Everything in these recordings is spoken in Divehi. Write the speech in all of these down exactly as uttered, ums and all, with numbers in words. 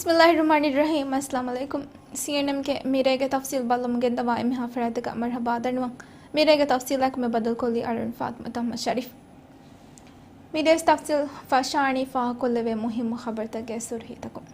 بسم الله الرحمن الرحيم. އައްސަލާމު ޢަލައިކުމް. ސީއެންއެމްގެ މިރޭގެ ތަފްސީލް ބައްލަވަމުން ގެންދަވާ އެންމެހާ ފަރާތަކަށް މަރުޙަބާ ދަންނަވަން. މިރޭގެ ތަފްސީލާއެކު މި ބަދަލުކޮށްލީ އަޅުން ފާތުމަ ތަހްމަ ޝަރީފް. މިރޭގެ ތަފްސީލް ފަށާނީ ފާހަގަކޮށްލެވޭ މުހިއްމު ޚަބަރުތަކުގެ ސުރުޚީތަކުން.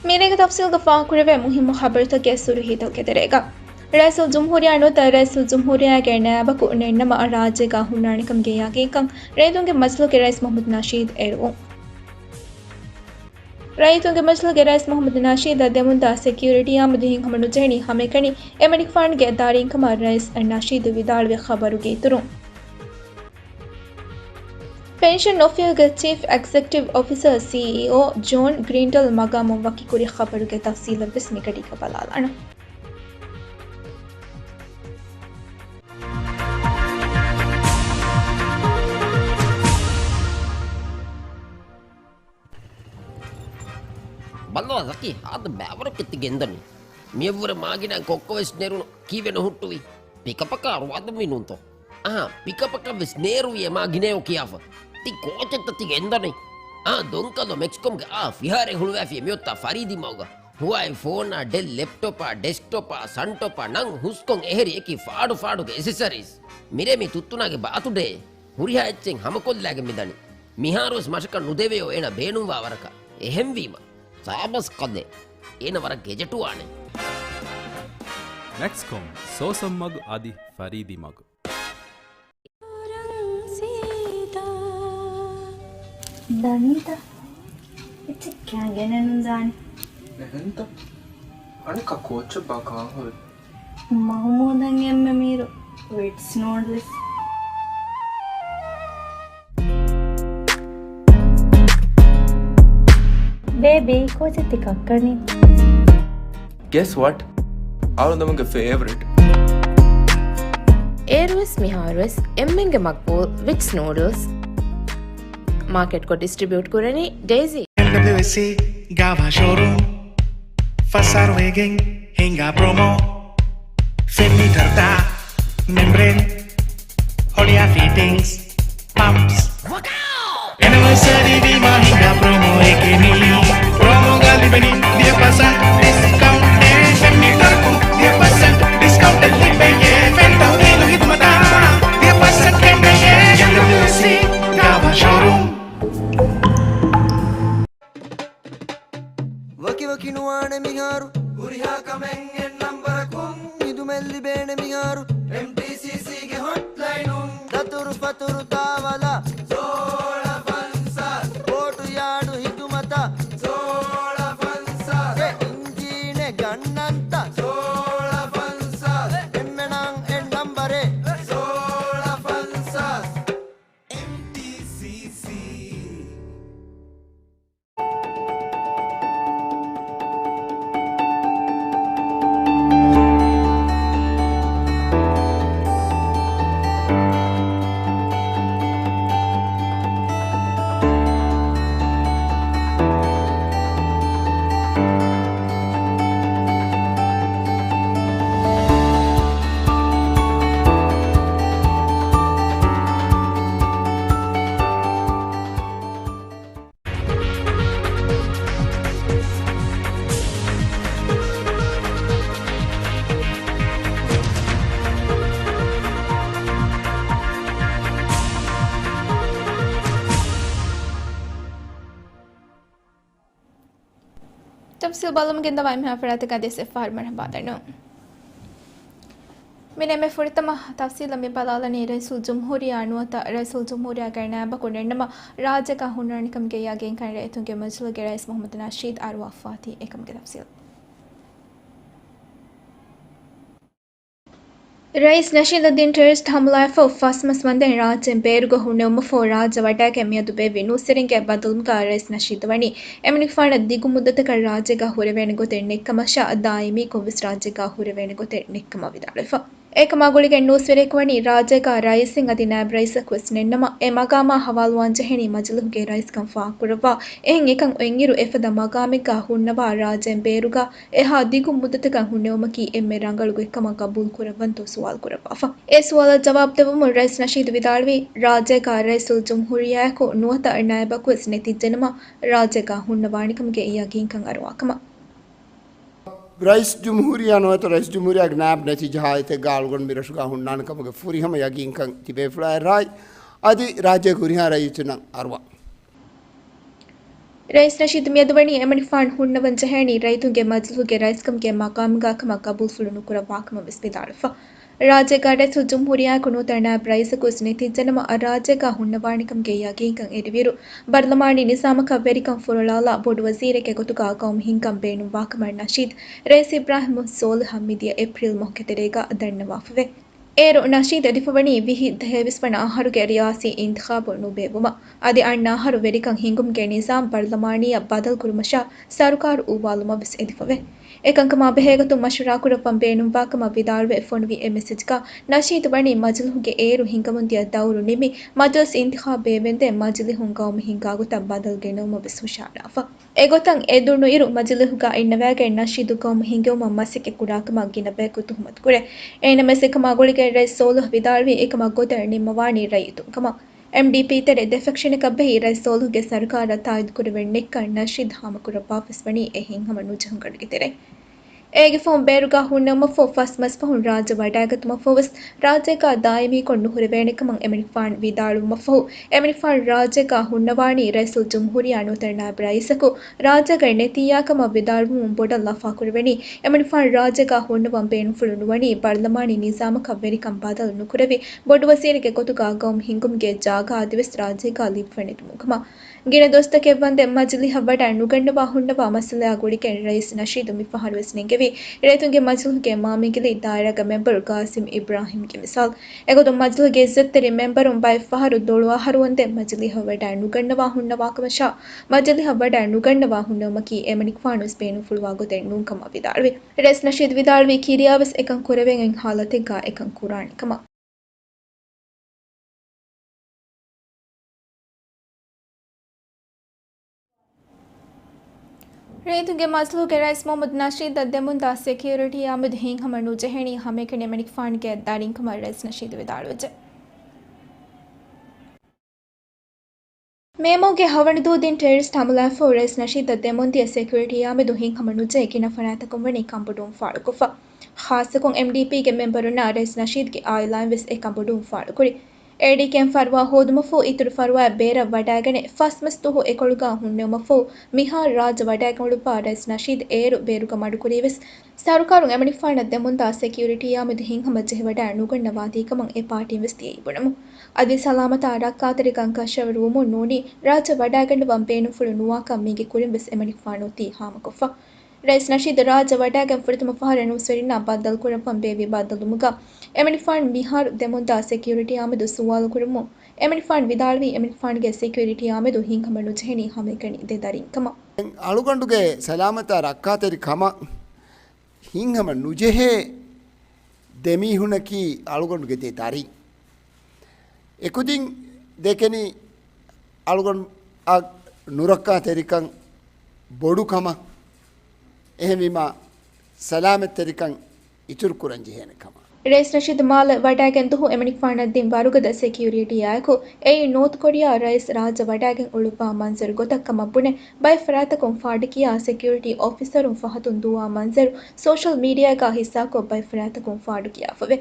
މިރޭގެ ތަފްސީލްގަ ފާހަގަކުރެވޭ މުހިއްމު ޚަބަރުތަކުގެ ސުރުޚީތަކުގެ ތެރޭގަ، ރައީސުލްޖުމްހޫރިއްޔާ ނުވަތަ ރައީސުލްޖުމްހޫރިއްޔާގެ ނައިބަކު ނެތް ނަމަ ރާއްޖޭގަ ހުންނާނެކަމުގެ ޔަގީންކަން ރައްޔިތުންގެ މަޖިލީހުގެ ރައީސް މުޙައްމަދު ނަޝީދު އެރުވުން. ރައްޔިތުންގެ މަޖިލީހުގެ ރައީސް މުޙައްމަދު ނަޝީދަށް ދެމުންދާ ސެކިއުރިޓީއާ މުދިހިން ހަމަނުޖެހެނީ ހަމައެކަނި އެމަނިކުފާނުގެ ދާރީންކަމަށް ރައީސް ނަޝީދު ވިދާޅުވި ޚަބަރުގެ އިތުރުން. ޕެންޝަން އޮފީހުގެ ޗީފް އެގްޒެކެޓިވް އޮފިސަރ، ސީއީއޯ، ޖޯން ގްރީންޑަލް މަގާމުން ވަކިކުރި ޚަބަރުގެ ތަފްސީލަށް ވެސް މިގަޑީގަ ބަލާލާނަން. ބައްލަވާ ޒަކީ، ހާދަ ބައިވަރަކަށް ތި ގެންދަނީ. މިއަށްވުރެ މާގިނަ ކޮއްކޮވެސް ނެރުނު ކީއްވެ ނުހުއްޓުވީ؟ ޕިކަޕަކާ ރުވާދުންވީ ނޫންތޯ؟ އާ، ޕިކަޕަކަށް ވެސް ނޭރުވި އެ މާގިނަޔޯ ކިޔާފަ. ތި ކޯޗެއްތަ ތި ގެންދަނީ؟ އާ، ދޮންކަލޯ މެކްސްކޮމްގެ އާ ފިހާރައެއް ހުޅުވާފި މިއޮތާ ފަރީދީ މަގުގަ. ހުވާއި ފޯނާ، ޑެލް ލެޕްޓޮޕާ، ޑެސްކްޓޮޕާ، ސަންޓޮޕާ ނަން ހުސްކޮން އެހެރި އެކި ފާޑު ފާޑުގެ އެސެސަރީސް. މިރޭ މި ތުއްތުނާގެ ބާތުޑޭ. ހުރިހާ އެއްޗެއް ހަމަކޮށްލާގެން މިދަނީ. މިހާރުވެސް މަށަކަށް ނުދެވެޔޯ އޭނަ ބޭނުންވާ ވަރަކަށް. އެހެންވީމަ، ސާބަސް ކަލޭ. އޭނަ ވަރަށް ގެޖެޓުވާނެ. މެކްސްކޮމް، ސޯސަން މަގު އަދި ފަރީދީ މަގު. ދަނީތަ؟ އެއްޗެއް ކައިގެނެއް ނުދާނެ. އެހެންތަ؟ އަނެއްކާ ކޯއްޗެއްބާ ކާހޮވެ؟ މަހުމޫދަށް އެންމެ މީރު ވިޓްސް ނޫޑްލްސް. ބޭބީ، ކޯޗެއް ތި ކައްކަނީ؟ Guess what? އަޅުގަނޑުގެ ފޭވަރިޓް. އޭރުވެސް މިހާރުވެސް އެންމެންގެ މަގްބޫލް ވިޓްސް ނޫޑްލްސް. މާކެޓްކޮށް ޑިސްޓްރިބިއުޓް ކުރަނީ ޑޭޒީ. އެމްޑަބްލިއުއެސްސީ ގާވާ ޝޯރޫމް. ފަސް އަހަރު ވެގެން ހިނގާ ޕްރޮމޯ. ފެން މީޓަރުތައް، މެމްބްރޭން، ހޮޅިއާ ފިޓިންގްސް، ޕަމްޕްސް. އެނިވަރސަރީ ވީމާ ހިނގާ ޕްރޮމޯއެކޭ މީ. ޕްރޮމޯގަ ލިބެނީ ވިހި ޕަސެންޓް ޑިސްކައުންޓެއް. ފެން މީޓަރަކުން ވިހި ޕަސެންޓް ޑިސްކައުންޓެއް ލިބެޔޭ. ފެން ތައުދީލު ހިދުމަތާ ވިހި ޕަސެންޓް ކެނޑެޔޭ. އެމްޑަބްލިއުއެސްސީ ގާވާ ޝޯރޫމް. ވަކިވަކި ނުވާނެ މިހާރު. ހުރިހާ ކަމެއް އެއް ނަންބަރަކުން. ހިދުމަތް ލިބޭނެ މިހާރު. އެމްޓީސީސީގެ ހޮޓްލައިނުން. ދަތުރު ފަތުރު ތާވަލަ. ސޯޅަ ފަންސާސް. ބޯޓު ޔާޑު ހިދުމަތަށް. ސޯޅަ ފަންސާސް. އެ އިންޖީނެއް ގަންނަންތަ؟ ސޯޅަ ފަންސާސް. އެންމެނަށް އެއް ނަންބަރެއް. ސޯޅަ ފަންސާސް. އެމްޓީސީސީ. ތަފްސީލް ބަލަމުން ގެންދަވާ އެންމެހާ ފަރާތަކަށް ދެސް އެއްފަހަރު މަރުޙަބާ ދަންނަވަން. މިރޭ މި ފުރަތަމަ ތަފްސީލަށް މި ބަލާލަނީ ރައީސުލްޖުމްހޫރިއްޔާ ނުވަތަ ރައީސުލްޖުމްހޫރިއްޔާގެ ނައިބަކު ނެތް ނަމަ ރާއްޖޭގަ ހުންނާނެކަމުގެ ޔަގީންކަން ރައްޔިތުންގެ މަޖިލީހުގެ ރައީސް މުޙައްމަދު ނަޝީދު އަރުވާފަ ވާތީ އެކަމުގެ ތަފްސީލް. ރައީސް ނަޝީދު ދިން ޓެރަރިސްޓް ހަމަލާއަށްފަހު ފަސް މަސް ވަންދެން ރާއްޖޭން ބޭރުގަ ހުންނެވުމަށްފަހު ރާއްޖެ ވަޑައިގެން މިއަދު ބޭއްވި ނޫސްވެރިންގެ ބައްދަލުވުމުގަ ރައީސް ނަޝީދު ވަނީ އެމަނިކުފާނަށް ދިގު މުއްދަތަކަށް ރާއްޖޭގަ ހުރެވޭނެ ގޮތެއް ނެތްކަމަށާ، ދާއިމީކޮށް ވެސް ރާއްޖޭގަ ހުރެވޭނެ ގޮތެއް ނެތްކަމަށް ވިދާޅުވެފަ. އެކަމާ ގުޅިގެން ނޫސްވެރިޔަކު ވަނީ ރާއްޖޭގަ ރައީސެއް އަދި ނާއިބް ރައީސަކު ވެސް ނެތްނަމަ، އެ މަގާމާ ހަވާލުވާން ޖެހެނީ މަޖިލީހުގެ ރައީސްކަން ފާހަގަކުރައްވާ. އެހެން އެކަން އޮތްއިރު އެފަދަ މަގާމެއްގަ ހުންނަވާ ރާއްޖޭން ބޭރުގަ އެހާ ދިގު މުއްދަތަކަށް ހުންނެވުމަކީ އެންމެ ރަނގަޅު ގޮތްކަމަށް ގަބޫލުކުރައްވަންތޯ ސުވާލު ކުރައްވާފަ. އެ ސުވާލަށް ޖަވާބު ދެއްވަމުން ރައީސް ނަޝީދު ވިދާޅުވީ، ރާއްޖޭގަ ރައީސުލްޖުމްހޫރިއްޔާއެކު ނުވަތަ ނައިބަކު ވެސް ނެތިއްޖެނަމަ، ރާއްޖޭގަ ހުންނަވާނެކަމުގެ ޔަގީންކަން އަރުވާކަމަށް. ރައީސް ޖުމްހޫރިއްޔާ ނުވަތަ ރައީސް ޖުމްހޫރިއްޔާގެ ނާއިބް ނެތިއްޖެ ހާލަތެއްގަ އަޅުގަނޑު މި ރަށުގަ ހުންނާނެ ކަމުގެ ފުރިހަމަ ޔަގީންކަން ތިބޭފުޅާއަށް އެރާއި، އަދި ރާއްޖޭގެ ހުރިހާ ރައްޔިތުންނަށް އަރުވާ. ރައީސް ނަޝީދު މިއަދު ވަނީ އެމަނިކުފާނު ހުންނަވަން ޖެހޭނީ ރައްޔިތުންގެ މަޖިލީހުގެ ރައީސްކަމުގެ މަގާމުގަ ކަމަށް ގަބޫލުފުޅު ނުކުރައްވާކަމަށް ވެސް ވިދާޅުވެފަ. ރާއްޖޭގަ ރައީސުލްޖުމްހޫރިއްޔާއެކު ނުވަތަ ނާއިބް ރައީސަކު ވެސް ނެތިއްޖެނަމަ، ރާއްޖޭގަ ހުންނަވާނެކަމުގެ ޔަގީންކަން އެރިވިއިރު، ބަރުލަމާނީ ނިޒާމަކަށް ވެރިކަން ފުރޮޅާލާ ބޮޑު ވަޒީރެއްގެ ގޮތުގަ ގައުމު ހިންގަން ބޭނުންވާކަމަށް ނަޝީދު ރައީސް އިބްރާހިމް ސޯލިހަށް މިދިޔަ އޭޕްރީލް މަހުގެ ތެރޭގަ ދަންނަވާފަވޭ. އޭރު ނަޝީދު އެދިފަވަނީ ވިހި ދެހޭވީސް ވަނަ އަހަރުގެ ރިޔާސީ އިންތިޚާބު ނުބޭއްވުމަށް، އަދި އަންނަ އަހަރު ވެރިކަން ހިންގުމުގެ ނިޒާމް ބަރުލަމާނީއަށް ބަދަލުކުރުމަށާ ސަރުކާރު އުއްވާލުމަށް ވެސް އެދިފަވޭ. އެކަންކަމާ ބެހޭގޮތުން މަޝްވަރާކުރައްވަން ބޭނުންވާކަމަށް ވިދާޅުވެ ފޮނުވި އެ މެސެޖްގަ، ނަޝީދު ވަނީ މަޖިލީހުގެ އޭރު ހިންގަމުންދިޔަ ދައުރު ނިމި، މަޖިލިސް އިންތިޚާބު ބޭއްވެންދެން މަޖިލީހުން ގައުމު ހިންގާ ގޮތަށް ބަދަލު ގެނައުމަށް ވެސް ހުށަހަޅާފަ. އެގޮތަށް އެދުނުއިރު، މަޖިލީހުގަ އިންނަވައިގެން ނަޝީދު ގައުމު ހިންގެވުމަށް މަސައްކަތް ކުރާކަމަށް ގިނަ ބަޔަކު ތުހުމަތު ކުރޭ. އެހެންނަމަވެސް، އެކަމާ ގުޅިގެން ރައީސް ސޯލިހު ވިދާޅުވީ، އެކަމަށް ގޮތެއް ނިންމަވާނީ ރައްޔިތުން ކަމަށް. އެމްޑީޕީ ތެރެ ދެ ފެކްޝަނަކަށް ބެހި ރައީސް ސޯލިހުގެ ސަރުކާރަށް ތާއީދު ކުރެވެން ނެތްކަން ނަޝީދު ހާމަކުރައްވާފަވެސް ވަނީ އެ ހިތްހަމަ ނުޖެހުނު ގަނޑުގެ ތެރެއިން. އޭގެ ފަހުން ބޭރުގަ ހުންނެވުމަށްފަހު ފަސް މަސް ފަހުން ރާއްޖެ ވަޑައިގަތުމަށްފަހު ވެސް ރާއްޖޭގަ ދާއިމީކޮށް ނުހުރެވޭނެ ކަމަށް އެމަނިކުފާނު ވިދާޅުވުމަށްފަހު، އެމަނިކުފާނު ރާއްޖޭގަ ހުންނަވާނީ ރައީސުލްޖުމްހޫރިއްޔާ ނުވަތަ ނާއިބް ރައީސަކު ރާއްޖޭގަ ނެތިއްޔާ ކަމަށް ވިދާޅުވުމުން ބޮޑަށް ލަފާކުރެވެނީ، އެމަނިކުފާނު ރާއްޖޭގަ ހުންނަވަން ބޭނުންފުޅު ނުވަނީ ބަރުލަމާނީ ނިޒާމަކަށް ވެރިކަން ބަދަލު ނުކުރެވި، ބޮޑު ވަޒީރެއްގެ ގޮތުގަ ގައުމު ހިންގުމުގެ ޖާގަ އަދިވެސް ރާއްޖޭގަ ލިބިފަ ނެތުމުން ކަމަށް. ގިނަ ދުވަސްތަކެއް ވަންދެން މަޖިލީހަށް ވަޑައި ނުގަންނަވާ ހުންނަވާ މައްސަލައާ ގުޅިގެން ރައީސް ނަޝީދު މިފަހަރު ވެސް ނެންގެވީ، ރައްޔިތުންގެ މަޖިލީހުގެ މާމިންގިލި ދާއިރާގެ މެމްބަރު ގާސިމް އިބްރާހިމްގެ މިސާލު. އެގޮތުން މަޖިލީހުގެ އިއްޒަތްތެރި މެމްބަރުން ބައެއް ފަހަރު ދޮޅު އަހަރު ވަންދެން މަޖިލީހަށް ވަޑައި ނުގަންނަވާ ހުންނަވާކަމަށާ، މަޖިލީހަށް ވަޑައި ނުގަންނަވާ ހުންނެވުމަކީ އެމަނިކުފާނު ވެސް ބޭނުންފުޅުވާ ގޮތެއް ނޫން ކަމަށް ވިދާޅުވި. ރައީސް ނަޝީދު ވިދާޅުވީ، ކިރިޔާ ވެސް އެކަން ކުރެވޭނެ ހާލަތެއްގަ އެކަން ކުރާނެ ކަމަށް. ރައްޔިތުންގެ މަޖިލީހުގެ ރައީސް މުހައްމަދު ނަޝީދަށް ދެމުންދާ ސެކިއުރިޓީއާ މެދު ހިތްހަމަ ނުޖެހެނީ ހަމައެކަނި އެމަނިކުފާނުގެ ދަރިން ކަމަށް ރައީސް ނަޝީދު ވިދާޅުވެއްޖެ. މޭމަހުގެ ހަވަނަ ދުވަހު ދިން ޓެރަރިސްޓް ހަމަލާއަށްފަހު ރައީސް ނަޝީދަށް ދެމުންދިޔަ ސެކިއުރިޓީއާ މެދު ހިތްހަމަ ނުޖެހި ގިނަ ފަރާތަކުން ވަނީ ކަންބޮޑުވުން ފާޅުކޮށްފަ. ޚާއްޞަކޮށް އެމްޑީޕީގެ މެމްބަރުންނާ ރައީސް ނަޝީދުގެ އާއިލާއިން ވެސް އެ ކަންބޮޑުވުން ފާޅުކުރި. އޭޑީކޭއެމް ފަރުވާ ހޯދުމަށްފަހު އިތުރު ފަރުވާއެއް ބޭރަށް ވަޑައިގަނެ ފަސް މަސް ދުވަހު އެކޮޅުގަ ހުންނެވުމަށްފަހު މިހާރު ރާއްޖެ ވަޑައިގެން އުޅުއްވާ ރައީސް ނަޝީދު އޭރު ބޭރުގަ މަޑުކުރީ ވެސް ސަރުކާރުން އެމަނިކުފާނަށް ދެމުންދާ ސެކިއުރިޓީއާ މެދު ހިތްހަމަ ޖެހިވަޑައި ނުގަންނަވާތީ ކަމަށް އެ ޕާޓީން ވެސް ދިޔައީ ބުނަމުން. އަދި ސަލާމަތާ ރައްކާތެރިކަން ކަށަވަރުވުމުން ނޫނީ ރާއްޖެ ވަޑައިގަންނަވަން ބޭނުންފުޅު ނުވާކަން މީގެ ކުރިން ވެސް އެމަނިކުފާނު އޮތީ ހާމަކޮށްފަ. ރައީސް ނަޝީދު ރާއްޖެ ވަޑައިގެން ފުރަތަމަ ފަހަރަށް ނޫސްވެރިންނާ ބައްދަލުކުރައްވަން ބޭއްވި ބައްދަލުވުމުގަ އެމަނިކުފާނު މިހާރު ދެމުންދާ ސެކިއުރިޓީއާ މެދު ސުވާލު ކުރުމުން އެމަނިކުފާނު ވިދާޅުވީ އެމަނިކުފާނުގެ ސެކިއުރިޓީއާ މެދު ހިތްހަމަ ނުޖެހެނީ ހަމައެކަނި ދެ ދަރިން ކަމަށް. އަޅުގަނޑުގެ ސަލާމަތާ ރައްކާތެރި ކަމަށް ހިތްހަމަ ނުޖެހޭ ދެމީހުނަކީ އަޅުގަނޑުގެ ދެ ދަރިން. އެކުދިން ދެކެނީ އަޅުގަނޑު އަށް ނުރައްކާތެރިކަން ބޮޑު ކަމަށް، އެހެންވީމާ ސަލާމަތްތެރިކަން އިތުރު ކުރަން ޖެހޭނެ ކަމަށް. ރައީސް ނަޝީދު މާލެ ވަޑައިގެން ދުހު އެމަނިކުފާނަށް ދިން ވަރުގަދަ ސެކިއުރިޓީއާއެކު، އެއީ ނޯތު ކޮރިއާ ރައީސް ރާއްޖެ ވަޑައިގެން އުޅުއްވާ މަންޒަރު ގޮތަށް ކަމަށް ބުނެ، ބައެއް ފަރާތަކުން ފާޑުކިޔާ ސެކިއުރިޓީ އޮފިސަރުން ފަހަތުން ދުއްވާ މަންޒަރު ސޯޝަލް މީޑިއާގަ ހިއްސާކޮށް ބައެއް ފަރާތަކުން ފާޑުކިޔާފަވޭ.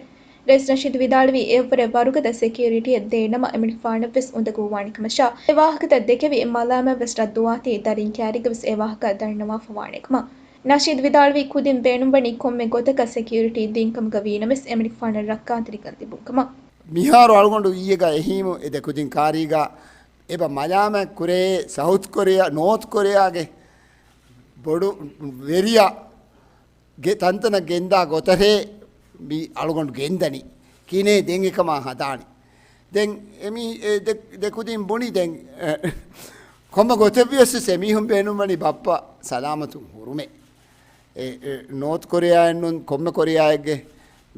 ރައީސް ނަޝީދު ވިދާޅުވީ، އެއަށްވުރެ ވަރުގަދަ ސެކިއުރިޓީއެއް ދޭނަމަ އެމަނިކުފާނަށްވެސް އުނދަގޫވާނެ ކަމަށާ، އެ ވާހަކަތައް ދެކެވި މަލާމާތްވެސް ރައްދުވާތީ ދަރިން ކައިރީގަވެސް އެ ވާހަކަ ދަންނަވާފަވާނެ ކަމަށް. ނަޝީދު ވިދާޅުވީ، ކުދިން ބޭނުންވަނީ ކޮންމެ ގޮތަކަށް ސެކިއުރިޓީ ދިން ކަމުގަ ވީނަމަވެސް، އެމަނިކުފާނަށް ރައްކާތެރިކަން ލިބުން ކަމަށް. މިހާރު އަޅުގަނޑު އިއްޔެގަ އެހީމު އެ ދެ ކުދިން ކާރީގަ އެބަ މަލާމާތް ކުރޭ ސައުތު ކޮރިއާ، ނޯތު ކޮރިއާގެ ބޮޑު ވެރިޔާ ގެ ތަންތަނަށް ގެންދާ ގޮތަށޭ މި އަޅުގަނޑު ގެންދަނީ. ކިހިނެއް ދެން އެކަމާ ހަދާނީ. ދެން އެމީ، އެ ދެ، ދެ ކުދިން ބުނި ދެން، އެ، ކޮންމެ ގޮތެއްވިޔަސް އެމީހުން ބޭނުންވަނީ ބައްޕަ ސަލާމަތުން ހުރުމޭ. އެ، އެ، ނޯތު ކޮރިއާއެއް ނޫން، ކޮންމެ ކޮރިއާއެއްގެ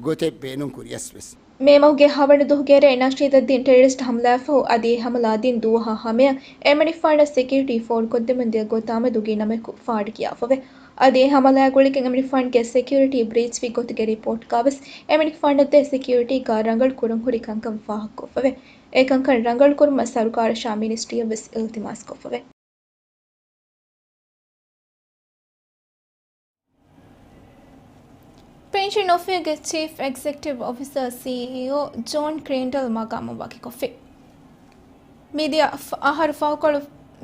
ގޮތެއް ބޭނުން ކުރިޔަސް ވެސް. މޭ މަހުގެ ހަވަނަ ދުވަހުގެ ރޭ ނަޝީދަށްދިން ޓެރަރިސްޓް ހަމްލާއަށްފަހު އަދި އެ ހަމަލާ ދިން ދުވަހާ ހަމަޔަށް އެމަނިކުފާނަށް ސެކިއުރިޓީ ފޯރުކޮށްދެމުންދިޔަ ގޮތާމެދު ގިނަ މައެކު ފާޑުކިޔާފަވޭ. އަދި އެ ހަމަލާގެ ގުޅިގެން އެމަނިކުފާނުގެ ސެކިއުރިޓީ ބްރީޗްވި ގޮތުގެ ރިޕޯޓްގަ ވެސް އެމަނިކުފާނަށްދޭ ސެކިއުރިޓީގަ ރަނގަޅު ކުރަން ހުރި ކަންކަން ފާހަގަކޮށްފަވޭ. އެ ކަންކަން ރަނގަޅުކުރުމަށް ސަރުކާރަށާ މިނިސްޓްރީއަށް ވެސް އިލްތިމާސްކޮށްފަވޭ. ޕެންޝަން އޮފީހުގެ ޗީފް އެގްޒެކެޓިވް އޮފިސަރ، ސީއީއޯ، ޖޯން ކްރޭންޑަލް މަގާމުން ވަކިކޮށްފި. މިދިޔަ އަހަރު ފަހުކޮޅު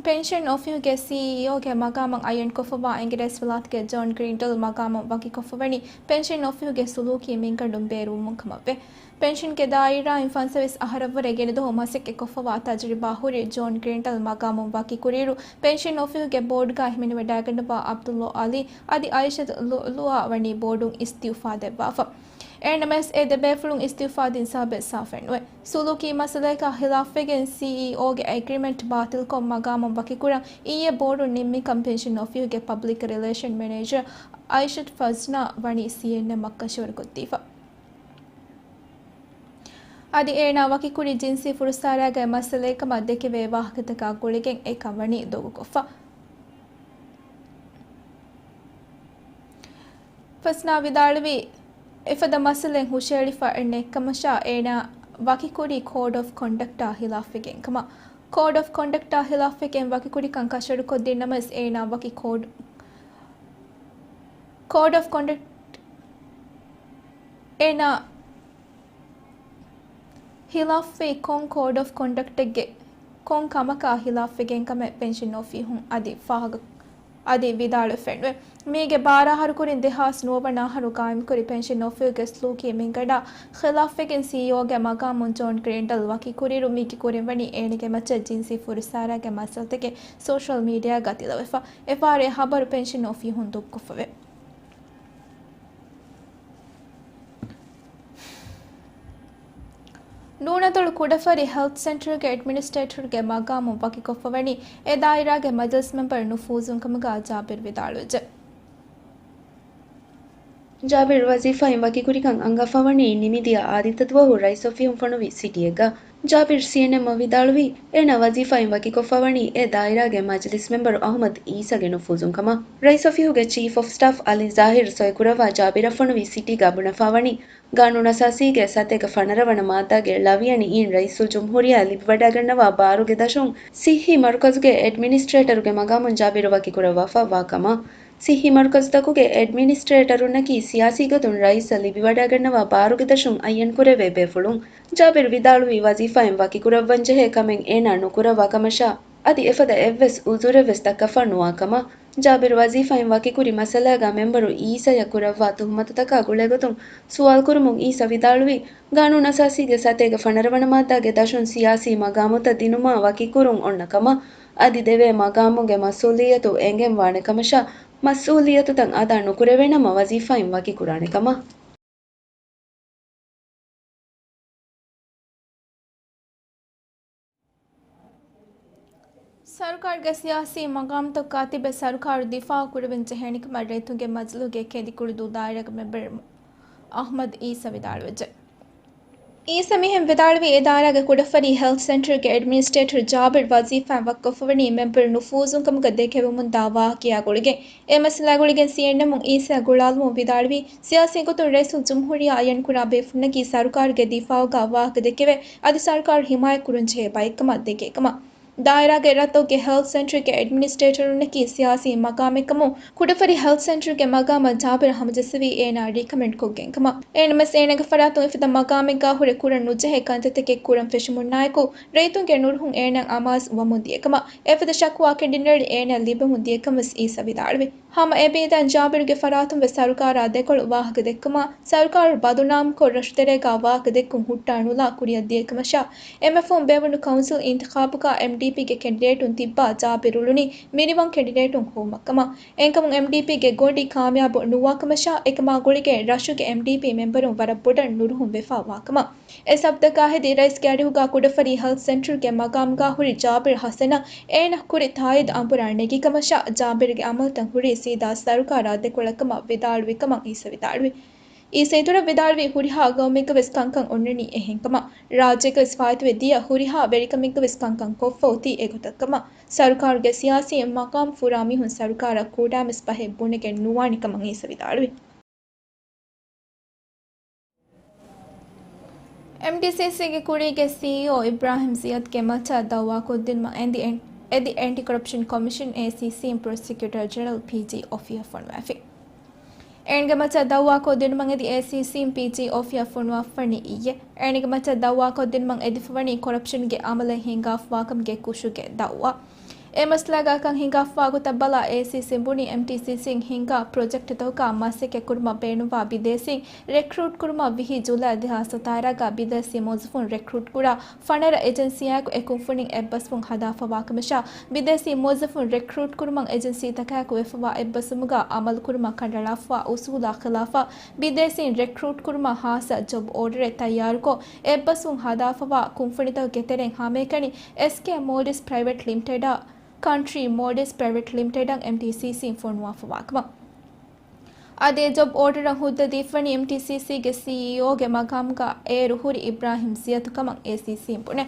ޕެންޝަން އޮފީހުގެ ސީއީއޯގެ މަގާމަށް އައްޔަންކޮށްފަވާ އެނގިރޭސްފަލާތުގެ ޖޯން ކްރޭންޑަލް މަގާމުން ވަކިކޮށްފަވަނީ ޕެންޝަން އޮފީހުގެ ސުލޫކީ މިންގަނޑުން ބޭރުވުމުން ކަމަށްވޭ. ޕެންޝަންގެ ދާއިރާއިން ފަންސަވީސް އަހަރަށްވުރެ ގިނަދުވަހު މަސައްކަތްކޮށްފަވާ ތަޖުރިބާ ހުރި ޖޯން ކްރޭންޑަލް މަގާމުން ވަކިކުރިއިރު، ޕެންޝަން އޮފީހުގެ ބޯޑްގައި ހިމެނިވަޑައިގަންނަވާ އަބްދުﷲ އަލީ އަދި އައިޝަތު ލުއުލުއާ ވަނީ ބޯޑުން އިސްތިއުފާ ދެއްވާފަ. އެހެންނަމަވެސް، އެ ދެބޭފުޅުން އިސްތިއުފާ ދިން ސަބަބެއް ސާފެއްނުވޭ. ސުލޫކީ މައްސަލަޔަކާ ހިލާފްވެގެން ސީއީއޯގެ އެގްރިމެންޓް ބާތިލްކޮށް މަގާމުން ވަކިކުރަން އިއްޔެ ބޯޑުން ނިންމިކަން ޕެންޝަން އޮފީހުގެ ޕަބްލިކް ރިލޭޝަން މެނޭޖަރ އައިޝަތު ފަޒްނާ ވަނީ ސީއެންއެމްއަށް ކަށަވަރުކޮށްދީފަ. އަދި އޭނާ ވަކިކުރީ ޖިންސީ ފުރުސާރާގެ މައްސަލައެއްކަމަށް ދެކެވޭ ވާހަކަތަކާ ގުޅިގެން އެކަން ވަނީ ދޮގުކޮށްފަ. ފަޒްނާ ވިދާޅުވީ، އެފަދަ މައްސަލައެއް ހުށައެޅިފަ ނެތްކަމަށާ އޭނާ ވަކިކުރީ ކޯޑް އޮފް ކޮންޑަކްޓާ ހިލާފްވެގެން ކަމަށް. ކޯޑް އޮފް ކޮންޑަކްޓާ ހިލާފްވެގެން ވަކިކުރިކަން ކަށަވަރުކޮށްދިންނަމަވެސް އޭނާ ވަކި ކޯޑް، ކޯޑް އޮފް ކޮންޑަކްޓް އޭނާ ހިލާފްވީ ކޮން ކޯޑް އޮފް ކޮންޑަކްޓެއްގެ ކޮން ކަމަކާ ހިލާފްވެގެން ކަމެއް ޕެންޝަން އޮފީހުން އަދި ފާހަގަ، އަދި ވިދާޅުވެފައެއްނުވޭ. މީގެ ބާރަ އަހަރު ކުރިން ދެހާސް ނުވަ ވަނަ އަހަރު ގާއިމްކުރި ޕެންޝަން އޮފީހުގެ ސުލޫކީ މިންގަނޑާ ޚިލާފްވެގެން ސީއީއޯގެ މަގާމުން ޖޯން ކްރޭންޑަލް ވަކިކުރިއިރު މީގެ ކުރިން ވަނީ އޭނާގެ މައްޗަށް ޖިންސީ ފުރުސާރާގެ މައްސަލަތަކެއް ސޯޝަލް މީޑިއާގަ ތިލަވެފަ. އެފާރޭ ހަބަރު ޕެންޝަން އޮފީހުން ދޮގުކޮށްފަވޭ. ނޫނަތޮޅު ކުޑަފަރި ހެލްތް ސެންޓަރުގެ އެޑްމިނިސްޓްރޭޓަރުގެ މަގާމުން ވަކިކޮށްފަވަނީ އެ ދާއިރާގެ މަޖިލިސް މެމްބަރު ނުފޫޒުން ކަމުގަ ޖާބިރު ވިދާޅުވެއްޖެ. ޖާބިރު ވަޒީފާއިން ވަކިކުރިކަން އަންގަފަވަނީ ނިމިދިޔަ އާދިއްތަ ދުވަހު ރައީސް އޮފީހުން ފޮނުވި ސިޓީއެއްގަ. ޖާބިރު ސީއެންއެމްއަށް ވިދާޅުވީ، އޭނާ ވަޒީފާއިން ވަކިކޮށްފަވަނީ އެ ދާއިރާގެ މަޖިލިސް މެމްބަރު އަހުމަދު އީސާގެ ނުފޫޒުން ކަމަށް. ރައީސް އޮފީހުގެ ޗީފް އޮފް ސްޓާފް އަލީ ޒާހިރު ސޮއިކުރައްވާ ޖާބިރަށް ފޮނުވި ސިޓީގަ ބުނެފަވަނީ، ގާނޫނުއަސާސީގެ ސަތޭކަ ފަނަރަ ވަނަ މާއްދާގެ ޅަވިޔަނި އިން ރައީސުލްޖުމްހޫރިއްޔާ ލިބިވަޑައިގަންނަވާ ބާރުގެ ދަށުން ސިއްހީ މަރުކަޒުގެ އެޑްމިނިސްޓްރޭޓަރުގެ މަގާމުން ޖާބިރު ވަކިކުރައްވާފަ ވާ ކަމަށް. ސިއްހީ މަރުކަޒުތަކުގެ އެޑްމިނިސްޓްރޭޓަރުންނަކީ ސިޔާސީ ގޮތުން ރައީސަށް ލިބިވަޑައިގަންނަވާ ބާރުގެ ދަށުން އައްޔަންކުރެވޭ ބޭފުޅުން. ޖާބިރު ވިދާޅުވީ، ވަޒީފާއިން ވަކިކުރައްވަންޖެހޭ ކަމެއް އޭނާ ނުކުރައްވާ ކަމަށާ، އަދި އެފަދަ އެއްވެސް އުޒުރެއްވެސް ދައްކަފަ ނުވާ ކަމަށް. ޖާބިރު ވަޒީފާއިން ވަކިކުރި މައްސަލާގަ މެމްބަރު އީސަޔަށް ކުރައްވާ ތުހުމަތުތަކާ ގުޅޭގޮތުން ސުވާލުކުރުމުން އީސަ ވިދާޅުވީ، ގާނޫނުއަސާސީގެ ސަތޭކަ ފަނަރަ ވަނަ މާއްދާގެ ދަށުން ސިޔާސީ މަގާމުތައް ދިނުމާ ވަކިކުރުން އޮންނަ ކަމަށް، އަދި ދެވޭ މަގާމުގެ މަސްއޫލިއްޔަތު އެނގެން ވާނެ ކަމަށާ، މަސްއޫލިއްޔަތުތައް އަދާ ނުކުރެވޭނަމަ ވަޒީފާއިން ވަކިކުރާނެ ކަމަށް. ސަރުކާރުގެ ސިޔާސީ މަގާމްތަކާ ތިބެ ސަރުކާރު ދިފާއު ކުރެވެން ޖެހޭނެ ކަމަށް ރައްޔިތުންގެ މަޖިލީހުގެ ކެނދިކުޅުދޫ ދާއިރާގެ މެމްބަރު އަހްމަދު އީސަ ވިދާޅުވެއްޖެ. އީސަ މިހެން ވިދާޅުވީ، އެ ދާއިރާގެ ކުޑަފަރީ ހެލްތް ސެންޓަރުގެ އެޑްމިނިސްޓްރޭޓަރު ޖާބިރު ވަޒީފާއިން ވަކިކޮށްފަވަނީ މެމްބަރު ނުފޫޒުން ކަމުގަ ދެކެވެމުންދާ ވާހަކަޔާ ގުޅިގެން. އެ މައްސަލާ ގުޅިގެން ސީއެންއެމުން އީސަ ގުޅާލުމުން ވިދާޅުވީ، ސިޔާސީ ގޮތުން ރައީސުލް ޖުމްހޫރިއްޔާ އައްޔަންކުރާ ބޭފުޅުންނަކީ ސަރުކާރުގެ ދިފާއުގަ ވާހަކަ ދެކެވޭ، އަދި ސަރުކާރު ހިމާޔަތް ކުރަންޖެހޭ ބައެއްކަމަށް ދެކޭ ކަމަށް. ދާއިރާގެ ރަށްތަކުގެ ހެލްތް ސެންޓަރުގެ އެޑްމިނިސްޓްރޭޓަރުންނަކީ ސިޔާސީ މަގާމެއްކަމުން، ކުޑަފަރި ހެލްތް ސެންޓަރުގެ މަގާމަށް ޖާބިރު ހަމަޖެއްސެވީ އޭނާ ރިކަމެންޑްކޮށްގެން ކަމަށް. އެހެންނަމަވެސް، އޭނާގެ ފަރާތުން އެފަދަ މަގާމެއްގާ ހުރެ ކުރަން ނުޖެހޭ ކަންތައްތަކެއް ކުރަން ފެށުމުންނާއެކު، ރައްޔިތުންގެ ނުރުހުން އޭނާއަށް އަމާޒު ވަމުން ދިޔަކަމަށް، އެފަދަ ޝަކުވާ ކެނޑިޑޭޓް އޭނާއަށް ލިބެމުން ދިޔަކަން ވެސް އީސަ ވިދާޅުވި. ހަމަ އެބައިދާން ޖާބިރުގެ ފަރާތުން ވެސް ސަރުކާރާ ދެކޮޅު ވާހަކަ ދެއްކުމަށް، ސަރުކާރު ބަދުނާމްކޮށް ރަށުތެރޭގާ ވާހަކަ ދެއްކުން ހުއްޓާ ނުލާ ކުރިއަށް ދިޔަކަމަށާ، އެމެފުން ބޭއްވުނު ކައުންސިލް އިންތިޚާބުގާ އެމްޑީޕީގެ ކެނޑިޑޭޓުން ތިއްބާ ޖާބިރު އުޅުނީ މިނިވަން ކެނޑިޑޭޓުން ހޮވުމަށްކަމަށް. އެހެންކަމުން އެމްޑީޕީގެ ގޮނޑި ކާމިޔާބު ނުވާކަމަށާ، އެކަމާ ގުޅިގެން ރަށުގެ އެމްޑީޕީ މެމްބަރުން ވަރަށް ބޮޑަށް ނުރުހުން ވެފާ ވާކަމަށް. އެ ސަބަބުތަކާ ހެދި ރައީސްގެ އަރިހުގާ ކުޑަފަރީ ހެލްތް ސެންޓަރުގެ މަގާމްގާ ހުރި ޖާބިރު ހަސަނަށް އޭނަ ކުރި ތާއީދު އަނބުރާ ނެގިކަމަށާ، ޖާބިރުގެ އަމަލުތައް ހުރީ ސީދާ ސަރުކާރާ ދެކޮޅަށްކަމަށް ވިދާޅުވިކަމަށް އީސަ ވިދާޅުވި. އީސީ ދުރަށް ވިދާޅުވީ، ހުރިހާ ގައުމެއްގަވެސް ކަންކަން އޮންނަނީ އެހެންކަމަށް، ރާއްޖޭގަވެސް ފާއިތުވެ ދިޔަ ހުރިހާ ވެރިކަމެއްގަވެސް ކަންކަން ކޮށްފަ އޮތީ އެގޮތަށްކަމަށް، ސަރުކާރުގެ ސިޔާސީ މަގާމް ފުރާ މީހުން ސަރުކާރަށް ކޫޑާމެސް ފަހެއް ބުނެގެން ނުވާނެ ކަމަށް އީސީ ވިދާޅުވި. އެމްޑީސީސީގެ ކުރީގެ ސީއީއޯ އިބްރާހިމް ޒިޔަދްގެ މައްޗަށް ދައުވާކޮށްދިނުމަށް އެދި އެން-، އެދި އެންޓި ކޮރަޕްޝަން ކޮމިޝަން، އޭސީސީން، ޕްރޮސިކިއުޓަރ ޖެނެރަލް، ޕީޖީ، އޮފީހަށް ފޮނުވާފި. އޭންގެ މައްޗަށް ދައުވާކޮށްދިނުމަށް އެދި އޭސީސީން ޕީޖީ އޮފީހަށް ފޮނުވާފަވަނީ އިއްޔެ. އޭންގެ މައްޗަށް ދައުވާކޮށްދިނުމަށް އެދިފަވަނީ ކޮރަޕްޝަންގެ އަމަލެއް ހިނގާފަވާކަމުގެ ކުށުގެ ދައުވާ. އެ މައްސަލާގަ ކަން ހިނގާފަވާ ގޮތަށް ބަލާ، އޭސީސީން ބުނީ، އެމްޓީސީސީން ހިންގާ ޕްރޮޖެކްޓްތަކަކާ މަސައްކަތް ކުރުމަށް ބޭނުންވާ ބިދޭސީން ރެކްރޫޓް ކުރުމަށް ވިހި ޖުލައި ދެހާސް ސަތާރަގަ ބިދޭސީ މުވައްޒަފުން ރެކްރޫޓް ކުރާ ފަނަރަ އެޖެންސީއާއެކު އެ ކުންފުނިން އެއްބަސްވުން ހަދާފަވާކަމަށާ، ބިދޭސީ މުވައްޒަފުން ރެކްރޫޓް ކުރުމަށް އެޖެންސީތަކާއެކު ވެފަވާ އެއްބަސްވުމުގަ އަމަލުކުރުމަށް ކަނޑައަޅާފަވާ އުސޫލާ ޚިލާފަށް ބިދޭސީން ރެކްރޫޓް ކުރުމަށް ހާއްސަ ޖޮބް އޯޑަރެއް ތައްޔާރުކޮށް، އެއްބަސްވުން ހަދާފަވާ ކުންފުނިތަކުގެ ތެރެއިން ހަމައެކަނި އެސްކޭ މޯލްޑިވްސް ޕްރައިވެޓް ލިމިޓެޑާ، ކަންޓްރީ މޯލްޑިވްސް ޕްރައިވެޓް ލިމިޓެޑަށް އެމްޓީސީސީން ފޮނުވާފަވާކަމަށް. އަދި އެ ޖޮބް އޯޑަރަށް ހުއްދަ ދީފަވަނީ އެމްޓީސީސީގެ ސީއީއޯގެ މަގާމުގަ އޭރު ހުރި އިބްރާހިމް ޒިޔަދު ކަމަށް އޭސީސީން ބުނޭ.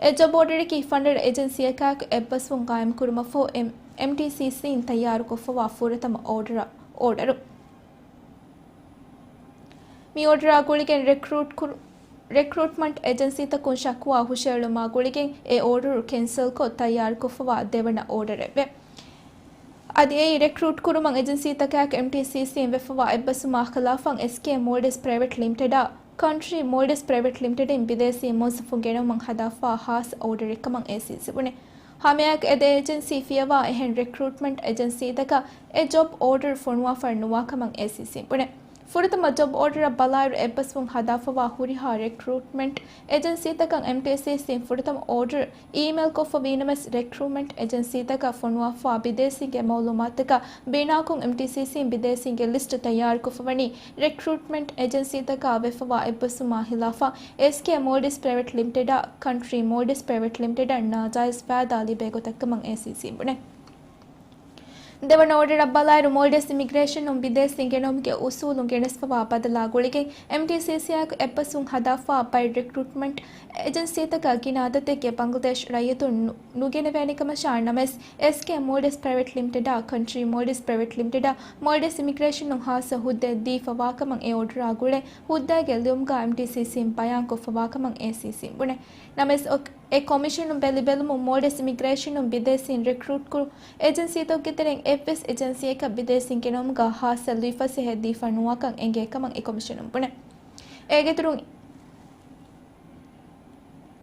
އެ ޖޮބް އޯޑަރަކީ ފަނަރަ އެޖެންސީއަކާއެކު އެއްބަސްވުން ގާއިމްކުރުމަށްފަހު އެމް-، އެމްޓީސީސީން ތައްޔާރުކޮށްފަވާ ފުރަތަމަ އޯޑަރ-، އޯޑަރު. މި އޯޑަރާ ގުޅިގެން ރެކްރޫޓް ކުރު-، ރެކްރޫޓްމަންޓް އެޖެންސީތަކުން ޝަކުވާ ހުށައެޅުމާ ގުޅިގެން އެ އޯޑަރު ކެންސަލްކޮށް ތައްޔާރުކޮށްފަވާ ދެވަނަ އޯޑަރެއްވޭ. އަދި އެއީ ރެކްރޫޓް ކުރުމަށް އެޖެންސީތަކާއެކު އެމްޓީސީސީން ވެފަވާ އެއްބަސްވުމާ ޚިލާފަށް އެސްކޭ މޯލްޑިވްސް ޕްރައިވެޓް ލިމިޓެޑާ، ކަންޓްރީ މޯލްޑިވްސް ޕްރައިވެޓް ލިމިޓެޑިން ބިދޭސީ މުވައްޒަފުން ގެނައުމަށް ހަދާފަވާ ހާއްސަ އޯޑަރެއްކަމަށް އޭސީސީ ބުނޭ. ހަމައެއާއެކު އެ ދެ އެޖެންސީ ފިޔަވާ އެހެން ރެކްރޫޓްމަންޓް އެޖެންސީތަކަށް އެ ޖޮބް އޯޑަރު ފޮނުވާފަ ނުވާކަމަށް އޭސީސީން ބުނޭ. ފުރަތަމަ ޖޮބް އޯޑަރަށް ބަލާއިރު އެއްބަސްވުން ހަދާފަވާ ހުރިހާ ރެކްރޫޓްމަންޓް އެޖެންސީތަކަށް އެމްޓީސީސީން ފުރަތަމަ އޯޑަރު އީމެއިލްކޮށްފަ ވީނަމަވެސް، ރެކްރޫޓްމަންޓް އެޖެންސީތަކަށް ފޮނުވާފަވާ ބިދޭސީންގެ މައުލޫމާތުތަކަށް ބިނާކޮށް، އެމްޓީސީސީން ބިދޭސީންގެ ލިސްޓު ތައްޔާރުކޮށްފަވަނީ ރެކްރޫޓްމަންޓް އެޖެންސީތަކާ ވެފަވާ އެއްބަސްވުމާ ހިލާފަށް އެސްކޭ މޯލްޑިވްސް ޕްރައިވެޓް ލިމިޓެޑާ، ކަންޓްރީ މޯލްޑިވްސް ޕްރައިވެޓް ލިމިޓެޑަށް ނާޖާއިޒް ފައިދާ ލިބޭ ގޮތަށްކަމަށް އޭސީސީން ބުނޭ. ދެވަނަ އޯޑަރަށް ބަލާއިރު، މޯލްޑިވްސް އިމިގްރޭޝަނުން ބިދޭސީން ގެނައުމުގެ އުސޫލުން ގެނެސްފަވާ ބަދަލާ ގުޅިގެން، އެމްޓީސީސީއާއެކު އެއްބަސްވުން ހަދާފަވާ ބައެއް ރެކްރޫޓްމަންޓް އެޖެންސީތަކަށް ގިނަ އަދަދެއްގެ ބަންގްލަދޭޝް ރައްޔިތުން ނު-، ނުގެނެވޭނެކަމަށާ ނަމަވެސް، އެސްކޭ މޯލްޑިވްސް ޕްރައިވެޓް ލިމިޓެޑާ، ކަންޓްރީ މޯލްޑިވްސް ޕްރައިވެޓް ލިމިޓެޑަށް މޯލްޑިވްސް އިމިގްރޭޝަނުން ހާއްސަ ހުއްދައެއް ދީފަވާކަމަށް އެ އޯޑަރާ ގުޅޭ ހުއްދައިގެ ލިޔުމުގަ އެމްޓީސީސީން ބަޔާންކޮށްފަވާކަމަށް އޭސީސީން ބުނޭ. ނަމަވެސް، އޮ-، އެ ކޮމިޝަނުން ބެލިބެލުމުން މޯލްޑިވްސް އިމިގްރޭޝަނުން ބިދޭސީން ރެކްރޫޓްކުރު އެޖެންސީތަކުގެ ތެރެއިން އެއްވެސް އެޖެންސީއަކަށް ބިދޭސީން ގެނައުމުގަ ހާއްސަ ލުއިފަސޭހައެއް ދީފަ ނުވާކަން އެނގޭ ކަމަށް އެ ކޮމިޝަނުން ބުނޭ. އޭގެއިތުރުން،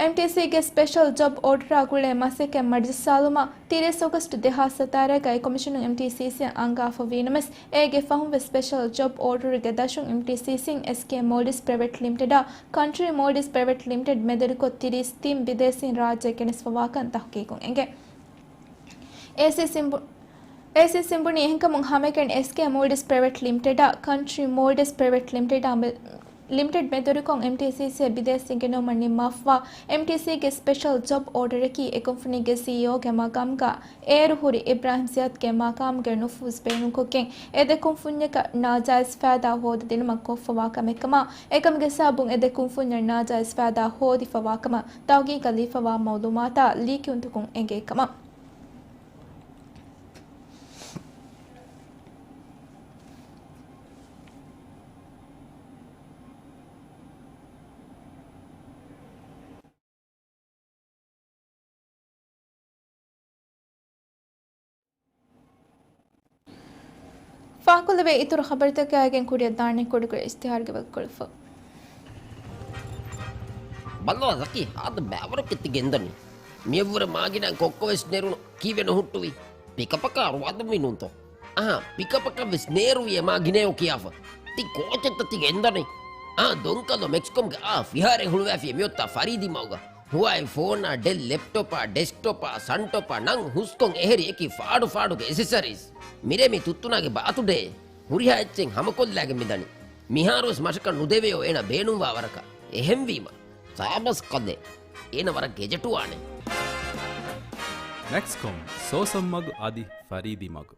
އެމްޓީސީގެ ސްޕެޝަލް ޖޮބް އޯޑަރާ ގުޅޭ މަސައްކަތް މަޖިލިސް ސާލުމާ ތިރީސް އޮގަސްޓް ދެހާސް ސަތާރަގައި ކޮމިޝަނުން އެމްޓީސީސީއަށް އަންގާފަ ވީނަމަވެސް، އޭގެ ފަހުން ވެސް ސްޕެޝަލް ޖޮބް އޯޑަރުގެ ދަށުން އެމްޓީސީސީން އެސްކޭ މޯލްޑިވްސް ޕްރައިވެޓް ލިމިޓެޑާ، ކަންޓްރީ މޯލްޑިވްސް ޕްރައިވެޓް ލިމިޓެޑް މެދުވެރިކޮށް ތިރީސް ތިން ބިދޭސީން ރާއްޖެ ގެނެސްފަވާކަން ތަހުގީގުން އެނގޭ. އޭސީސީން ބު-، އޭސީސީން ބުނީ އެހެންކަމުން ހަމައެކަނި އެސްކޭ މޯލްޑިވްސް ޕްރައިވެޓް ލިމިޓެޑާ، ކަންޓްރީ މޯލްޑިވްސް ޕްރައިވެޓް ލިމިޓެޑާ މެ-، ލިމިޓެޑް މެދުވެރިކޮށް އެމްޓީސީސީއަށް ބިދޭސީން ގެނައުމަށް ނިންމާފަވާ އެމްޓީސީގެ ސްޕެޝަލް ޖޮބް އޯޑަރަކީ އެ ކުންފުނީގެ ސީއީއޯގެ މަގާމުގަ އޭރު ހުރި އިބްރާހިމް ޒިޔަދްގެ މަގާމުގެ ނުފޫޒް ބޭނުންކޮށްގެން އެ ދެ ކުންފުންޏަކަށް ނާޖާއިޒް ފައިދާ ހޯދަދިނުމަށް ކޮށްފަވާ ކަމެއްކަމަށް، އެކަމުގެ ސަބަބުން އެ ދެ ކުންފުންޏަށް ނާޖާއިޒް ފައިދާ ހޯދިފަވާކަމަށް ތަހުގީގަށް ލިޔެފަވާ މައުލޫމާތާ ލީކެއުންތަކުން އެނގޭ ކަމަށް. ފާކުލެވޭ އިތުރު ޚަބަރުތަކާއިގެން ކުރިއަށް ދާނެ ކުޑަކުޑަ އިޝްތިހާރުގެ ވަގުތުކޮޅަށްފަހު. ބައްލަވާ ޒަކީ، ހާދަ ބައިވަރަކަށް ތި ގެންދަނީ. މިއަށްވުރެ މާގިނައިން ކޮއްކޮވެސް ނެރުނު ކީއްވެ ނުހުއްޓުވީ؟ ޕިކަޕަކާ ރުވާދަންވީ ނޫންތޯ؟ އަހާ، ޕިކަޕަކަށްވެސް ނޭރުވި އެ މާގިނައޯ ކިޔާފަ. ތި ކޯޗެއްތަ ތި ގެންދަނީ؟ އާ، ދޮންކަލޯ މެކްސްކޮމްގެ އާ ފިހާރައެއް ހުޅުވައިފި މިއޮތާ ފަރީދީ މަގުގަ. ހުވާއި ފޯނާ، ޑެލް ލެޕްޓޮޕާ، ޑެސްކްޓޮޕާ، ސަންޓޮޕާ ނަން ހުސްކޮށް އެހެރި އެކި ފާޑު ފާޑުގެ އެސެސަރީސް. މިރޭ މި ތުއްތުނާގެ ބާތުޑޭ. ހުރިހާ އެއްޗެއް ހަމަކޮށްލާގެން މިދަނީ. މިހާރުވެސް މަށަކަށް ނުދެވެޔޯ އޭނަ ބޭނުންވާ ވަރަކަށް. އެހެންވީމަ، ސާބަސް ކަލޭ. އޭނަ ވަރަށް ގެޖެޓުވާނެ. މެކްސްކޮމް، ސޯސަން މަގު އަދި ފަރީދީ މަގު.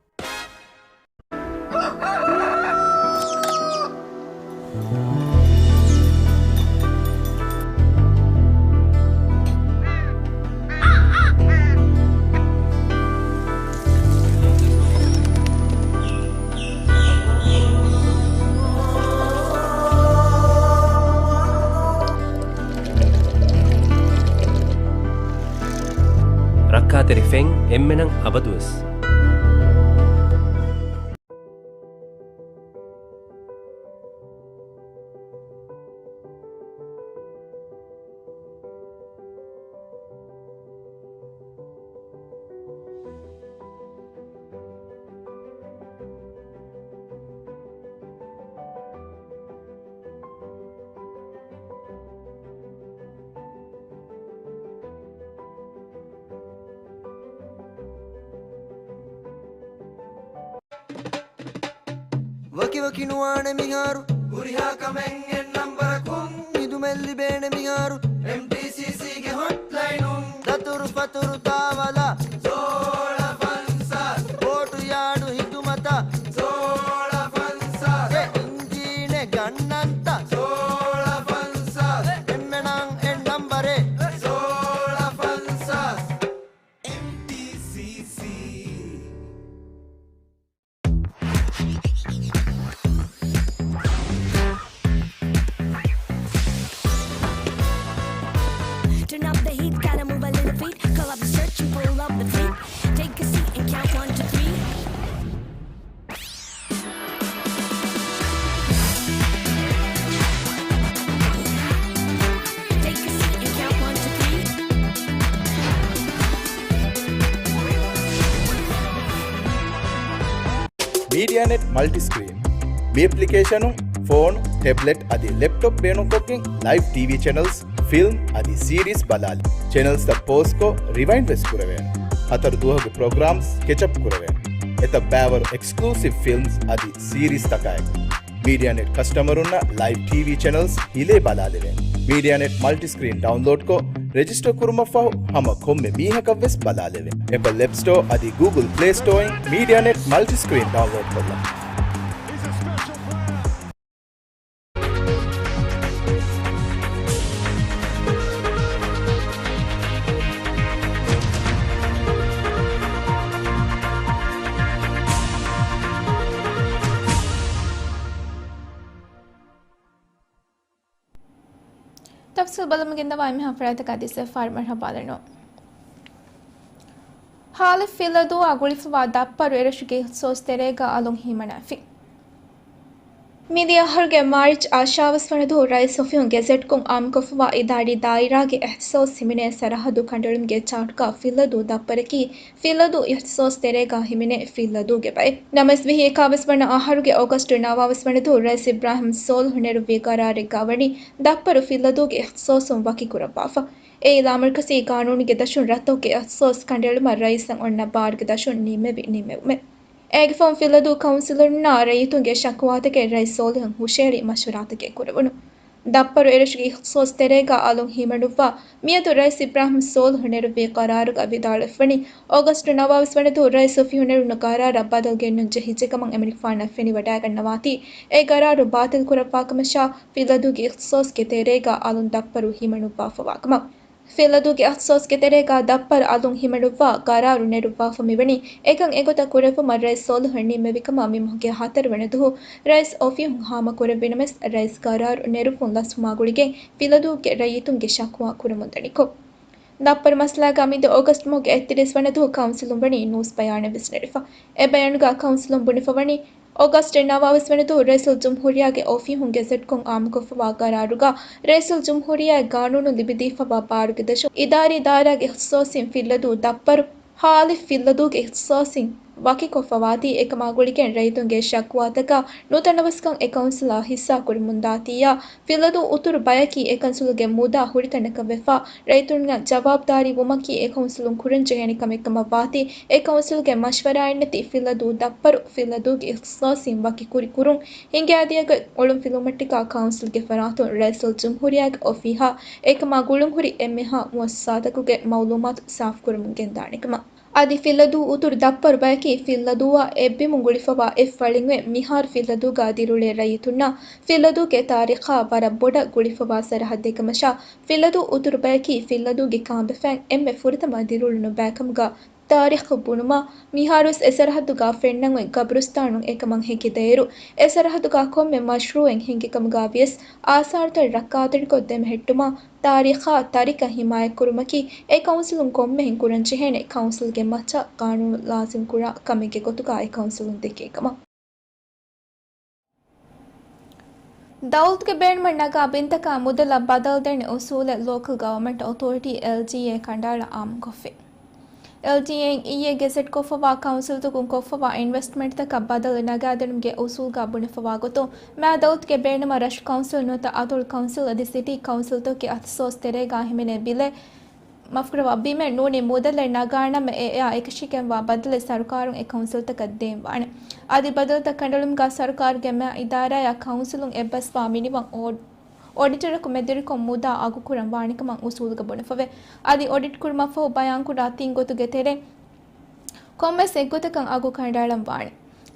ތެރި ފެން އެންމެނަށް އަބަދުވެސް. ވަކިވަކި ނުވާނެ މިހާރު، ހުރިހާ ކަމެއް އެއް ނަންބަރަކުން. މިދުމެއް ލިބޭނެ މިހާރު، އެމްޓީސީސީގެ ހޮޓްލައިނުން. ދަތުރު ފަތުރު ދާވަލާ، ސޯޅަ ފަންސާސް. ބޯޓު ޔާޑު ހިދުމަތަށް، ސޯޅަ ފަންސާސް. އެ އިންޖީނެއް ގަންނަންތަ، ސޯޅަ ފަންސާސް. އެންމެނަށް އެއް ނަންބަރެއް، ސޯޅަ ފަންސާސް. އެމްޓީސީސީ. Turn up the heat, gotta move a little feet. Call up the search and pull up the feet. Take a seat and count one, two, three. Take a seat and count one, two, three. މީޑިއާނެޓް މަލްޓިސްކްރީން. މި އެޕްލިކޭޝަނުން ފޯނު، ޓެބްލެޓް އަދި ލެޕްޓޮޕް ބޭނުންކޮށްގެން ލައިވް ޓީވީ ޗެނަލްސް، ފިލްމް އަދި ސީރީސް ބަލާލި. ޗެނަލްސްތައް ޕޯޒްކޮށް، ރިވައިންޑް ވެސް ކުރެވޭނެ. ހަތަރު ދުވަހުގެ ޕްރޮގްރާމްސް ކެޗަޕް ކުރެވޭނެ. އެތައް ބައިވަރު އެކްސްކްލޫސިވް ފިލްމްސް އަދި ސީރީސްތަކާއެކު. މީޑިއާނެޓް ކަސްޓަމަރުންނަށް ލައިވް ޓީވީ ޗެނަލްސް ހިލޭ ބަލާލެވޭނެ. މީޑިއާނެޓް މަލްޓިސްކްރީން ޑައުންލޯޑްކޮށް، ރެޖިސްޓަރ ކުރުމަށްފަހު ހަމަ ކޮންމެ މީހަކަށްވެސް ބަލާލެވޭނެ. އެޕަލް އެޕް ސްޓޯ އަދި ގޫގުލް ޕްލޭ ސްޓޯއިން މީޑިއާނެޓް މަލްޓިސްކްރީން ޑައުންލޯޑްކޮށްލަން. ތަފްސީލް ބަލަމުން ގެންދަވާ އެންމެހާ ފަރާތަކާ ދިސްވެފާރި މަރުހަބާލަން. ހާލި ފިއްލަދޫއާ ގުޅިފަވާ ދައްޕަރު އެރަށުގެ އިޚްތިޞާޞް ތެރޭގަ އަލުން ހިމަނާފި. މިދިޔަ އަހަރުގެ މާރިޗް އާ ސާވަސް ވަނަ ދުވަހު ރައީސް އޮފީހުން ގެޒެޓްކޮށް އާއްމުކޮށްފަވާ އިދާރީ ދާއިރާގެ އިޚްތިޞާޞް ހިމެނޭ ސަރަހައްދު ކަނޑައެޅުމުގެ ޗާޓުގަ ފިއްލަދޫ ދައްޕަރަކީ ފިއްލަދޫ އިޚްތިޞާޞް ތެރޭގަ ހިމެނޭ ފިއްލަދޫގެ ބައެއް. ނަމަވެސް ވިހި އެކާވީސް ވަނަ އަހަރުގެ އޮގަސްޓު ނަވާވީސް ވަނަ ދުވަހު ރައީސް އިބްރާހިމް ސޯލިހު ނެރުއްވި ގަރާރެއްގަ ވަނީ ދައްޕަރު ފިއްލަދޫގެ އިޚްތިޞާޞުން ވަކިކުރައްވާފަ. އެއީ ލާމަރުކަޒީ ގާނޫނުގެ ދަށުން ރަށްތަކުގެ އިޚްތިޞާޞް ކަނޑައެޅުމަށް ރައީސަށް އޮންނަ ބާރުގެ ދަށުން ނިންމެވި ނިންމެވުމެއް. އޭގެ ފަހުން ފިއްލަދޫ ކައުންސިލުންނާ ރައްޔިތުންގެ ޝަކުވާތަކެއް ރައީސް ސޯލިހުން ހުށައެޅި މަޝްވަރާތަކެއް ކުރެވުނު. ދައްޕަރު އެރަށުގެ އިޚްތިޞާޞް ތެރޭގަ އަލުން ހިމަނުއްވާ މިއަދު ރައީސް އިބްރާހިމް ސޯލިހު ނެރުއްވި ގަރާރުގަ ވިދާޅުވެފަވަނީ، އޮގަސްޓު ނަވާވީސް ވަނަ ދުވަހު ރައީސް އޮފީހުން ނެރުނު ގަރާރަށް ބަދަލު ގެންނުން ޖެހިއްޖެ ކަމަށް އެމަނިކުފާނަށް ފެނިވަޑައިގަންނަވާތީ، އެ ގަރާރު ބާތިލް ކުރައްވާ ކަމަށާ، ފިއްލަދޫގެ އިޚްތިޞާޞްގެ ތެރޭގަ އަލުން ދައްޕަރު ހިމަނުއްވާފަވާ ކަމަށް. ފިއްލަދޫގެ އިޚްތިޞާޞްގެ ތެރޭގަ ދައްޕަރު އަލުން ހިމަނުއްވާ ގަރާރު ނެރުއްވާފަ މިވަނީ، އެކަން އެގޮތަށް ކުރެއްވުމަށް ރައީސް ސޯލިހު ނިންމެވި ކަމަށް މި މަހުގެ ހަތަރު ވަނަ ދުވަހު ރައީސް އޮފީހުން ހާމަކުރެއްވި ނަމަވެސް، ރައީސް ގަރާރު ނެރުއްވުން ލަސްވުމާ ގުޅިގެން ފިއްލަދޫގެ ރައްޔިތުންގެ ޝަކުވާ ކުރަމުން ދަނިކޮށް. ދައްޕަރު މައްސަލާގަ މިދިޔަ އޮގަސްޓް މަހުގެ އެއްތިރީސް ވަނަ ދުވަހު ކައުންސިލުން ވަނީ ނޫސް ބަޔާނެއް ވެސް ނެރެފަ. އެ ބަޔާނުގަ ކައުންސިލުން ބުނެފަ ވަނީ، އޮގަސްޓް ނަވާވީސް ވަނަ ދުވަހު ރައީސުލްޖުމްހޫރިއްޔާގެ އޮފީހުން ގެޒެޓްކޮށް އާއްމުކޮށްފަވާ ގަރާރުގަ، ރައީސުލްޖުމްހޫރިއްޔާއަށް ގާނޫނު ލިބިދީފަވާ ބާރުގެ ދަށުން އިދާރީ ދާއިރާގެ އިޚްތިޞާޞީން ފިއްލަދޫ ދައްޕަރު، ހާލި ފިއްލަދޫގެ އިޚްތިޞާޞީން ވަކިކޮށްފަވާތީ، އެކަމާ ގުޅިގެން ރައްޔިތުންގެ ޝަކުވާތަކާ ނުތަނަވަސްކަން އެ ކައުންސިލާ ހިއްސާ ކުރަމުންދާތީއާ، ފިއްލަދޫ އުތުރު ބަޔަކީ އެ ކައުންސިލުގެ މުދާ ހުރި ތަނަކަށް ވެފަ، ރައްޔިތުންނަށް ޖަވާބުދާރީ ވުމަކީ އެ ކައުންސިލުން ކުރަން ޖެހޭނެ ކަމެއް ކަމަށް ވާތީ، އެ ކައުންސިލުގެ މަޝްވަރާއެއްނެތި ފިއްލަދޫ ދައްޕަރު ފިއްލަދޫގެ އިޚްތިޞާޞީން ވަކި ކުރި ކުރުން ހިނގާދިޔަ ގޮތް އޮޅުން ފިލުވުމަށްޓަކާ ކައުންސިލްގެ ފަރާތުން ރައީސުލްޖުމްހޫރިއްޔާގެ އޮފީހާ އެކަމާ ގުޅުންހުރި އެންމެހާ މުއައްސަސާތަކުގެ މައުލޫމާތު ސާފުކުރަމުން ގެންދާނެ ކަމަށް. އަދި ފިއްލަދޫ އުތުރު ދައްޕަރު ބަޔަކީ ފިއްލަދޫއާ އެއްބިމުން ގުޅިފަވާ އެއްފަޅިންވެ، މިހާރު ފިއްލަދޫގަ ދިރިއުޅޭ ރައްޔިތުންނަށް ފިއްލަދޫގެ ތާރީޚާ ވަރަށް ބޮޑަށް ގުޅިފަވާ ސަރަހައްދެއް ކަމަށާ، ފިއްލަދޫ އުތުރު ބަޔަކީ ފިއްލަދޫގެ ކާނބެފައިން އެންމެ ފުރަތަމަ ދިރިއުޅުނު ބައެއް ކަމުގަ ތާރީޚު ބުނުމަށް މިހާރުވެސް އެ ސަރަހައްދުގާ ފެންނަން އޮތް ގަބުރުސްތާނުން އެކަމަށް ހެކިދޭއިރު، އެ ސަރަހައްދުގާ ކޮންމެ މަޝްރޫއެއް ހިންގި ކަމުގާ ވިޔަސް އާސާރުތައް ރައްކާތެރިކޮށް ދެމެހެއްޓުމަށް ތާރީޚާ ތަރިކަ ހިމާޔަތްކުރުމަކީ އެ ކައުންސިލުން ކޮންމެހެން ކުރަންޖެހޭނެ ކައުންސިލްގެ މައްޗަށް ގާނޫނު ލާޒިމްކުރާ ކަމެއްގެ ގޮތުގާ އެ ކައުންސިލުން ދެއްކޭ ކަމަށް. ދައުލަތުގެ ބޭނުމަށް ނަގާ ބިންތަކާ މުދަލަށް ބަދަލުދޭނެ އުސޫލެއް ލޯކަލް ގަވަރމަންޓް އޮތޯރިޓީ، އެލްޖީއޭ، ކަނޑައަޅާ އާއްމުކޮށްފި. އެލްޖީއޭއިން އިއްޔެ ގެޒެޓްކޮށްފަވާ ކައުންސިލްތަކުން ކޮށްފަވާ އިންވެސްޓްމަންޓްތަކަށް ބަދަލު ނަގާދިނުމުގެ އުސޫލްގާ ބުނެފަވާ ގޮތުން، މާ ދައުލަތުގެ ބޭނުމަށް ރަށު ކައުންސިލް ނުވަތަ އަތޮޅު ކައުންސިލް އަދި ސިޓީ ކައުންސިލްތަކުގެ އިޚްތިޞާޞް ތެރޭގާ ހިމެނޭ ބިލެއް، މަފްކުރަވާ ބިމެއް ނޫނީ މުދަލެއް ނަގާނަމަ އެއާ އެކަށީގެންވާ ބަދަލެއް ސަރުކާރުން އެ ކައުންސިލްތަކަށް ދޭން ވާނެ. އަދި ބަދަލުތައް ކަނޑައެޅުމުގާ ސަރުކާރުގެ މައިދާރާއާ ކައުންސިލުން އެއްބަސްވާ މިނިވަން އޯޑް-، އޮޑިޓަރަކު މެދުވެރިކޮށް މުދާ އަގުކުރަން ވާނެކަމަށް އުސޫލުގަ ބުނެފަވޭ. އަދި އޮޑިޓް ކުރުމަށްފަހު ބަޔާންކުރާ ތިން ގޮތުގެ ތެރެއިން ކޮންމެސް އެއްގޮތަކަށް އަގު ކަނޑައަޅަން ވާނެ.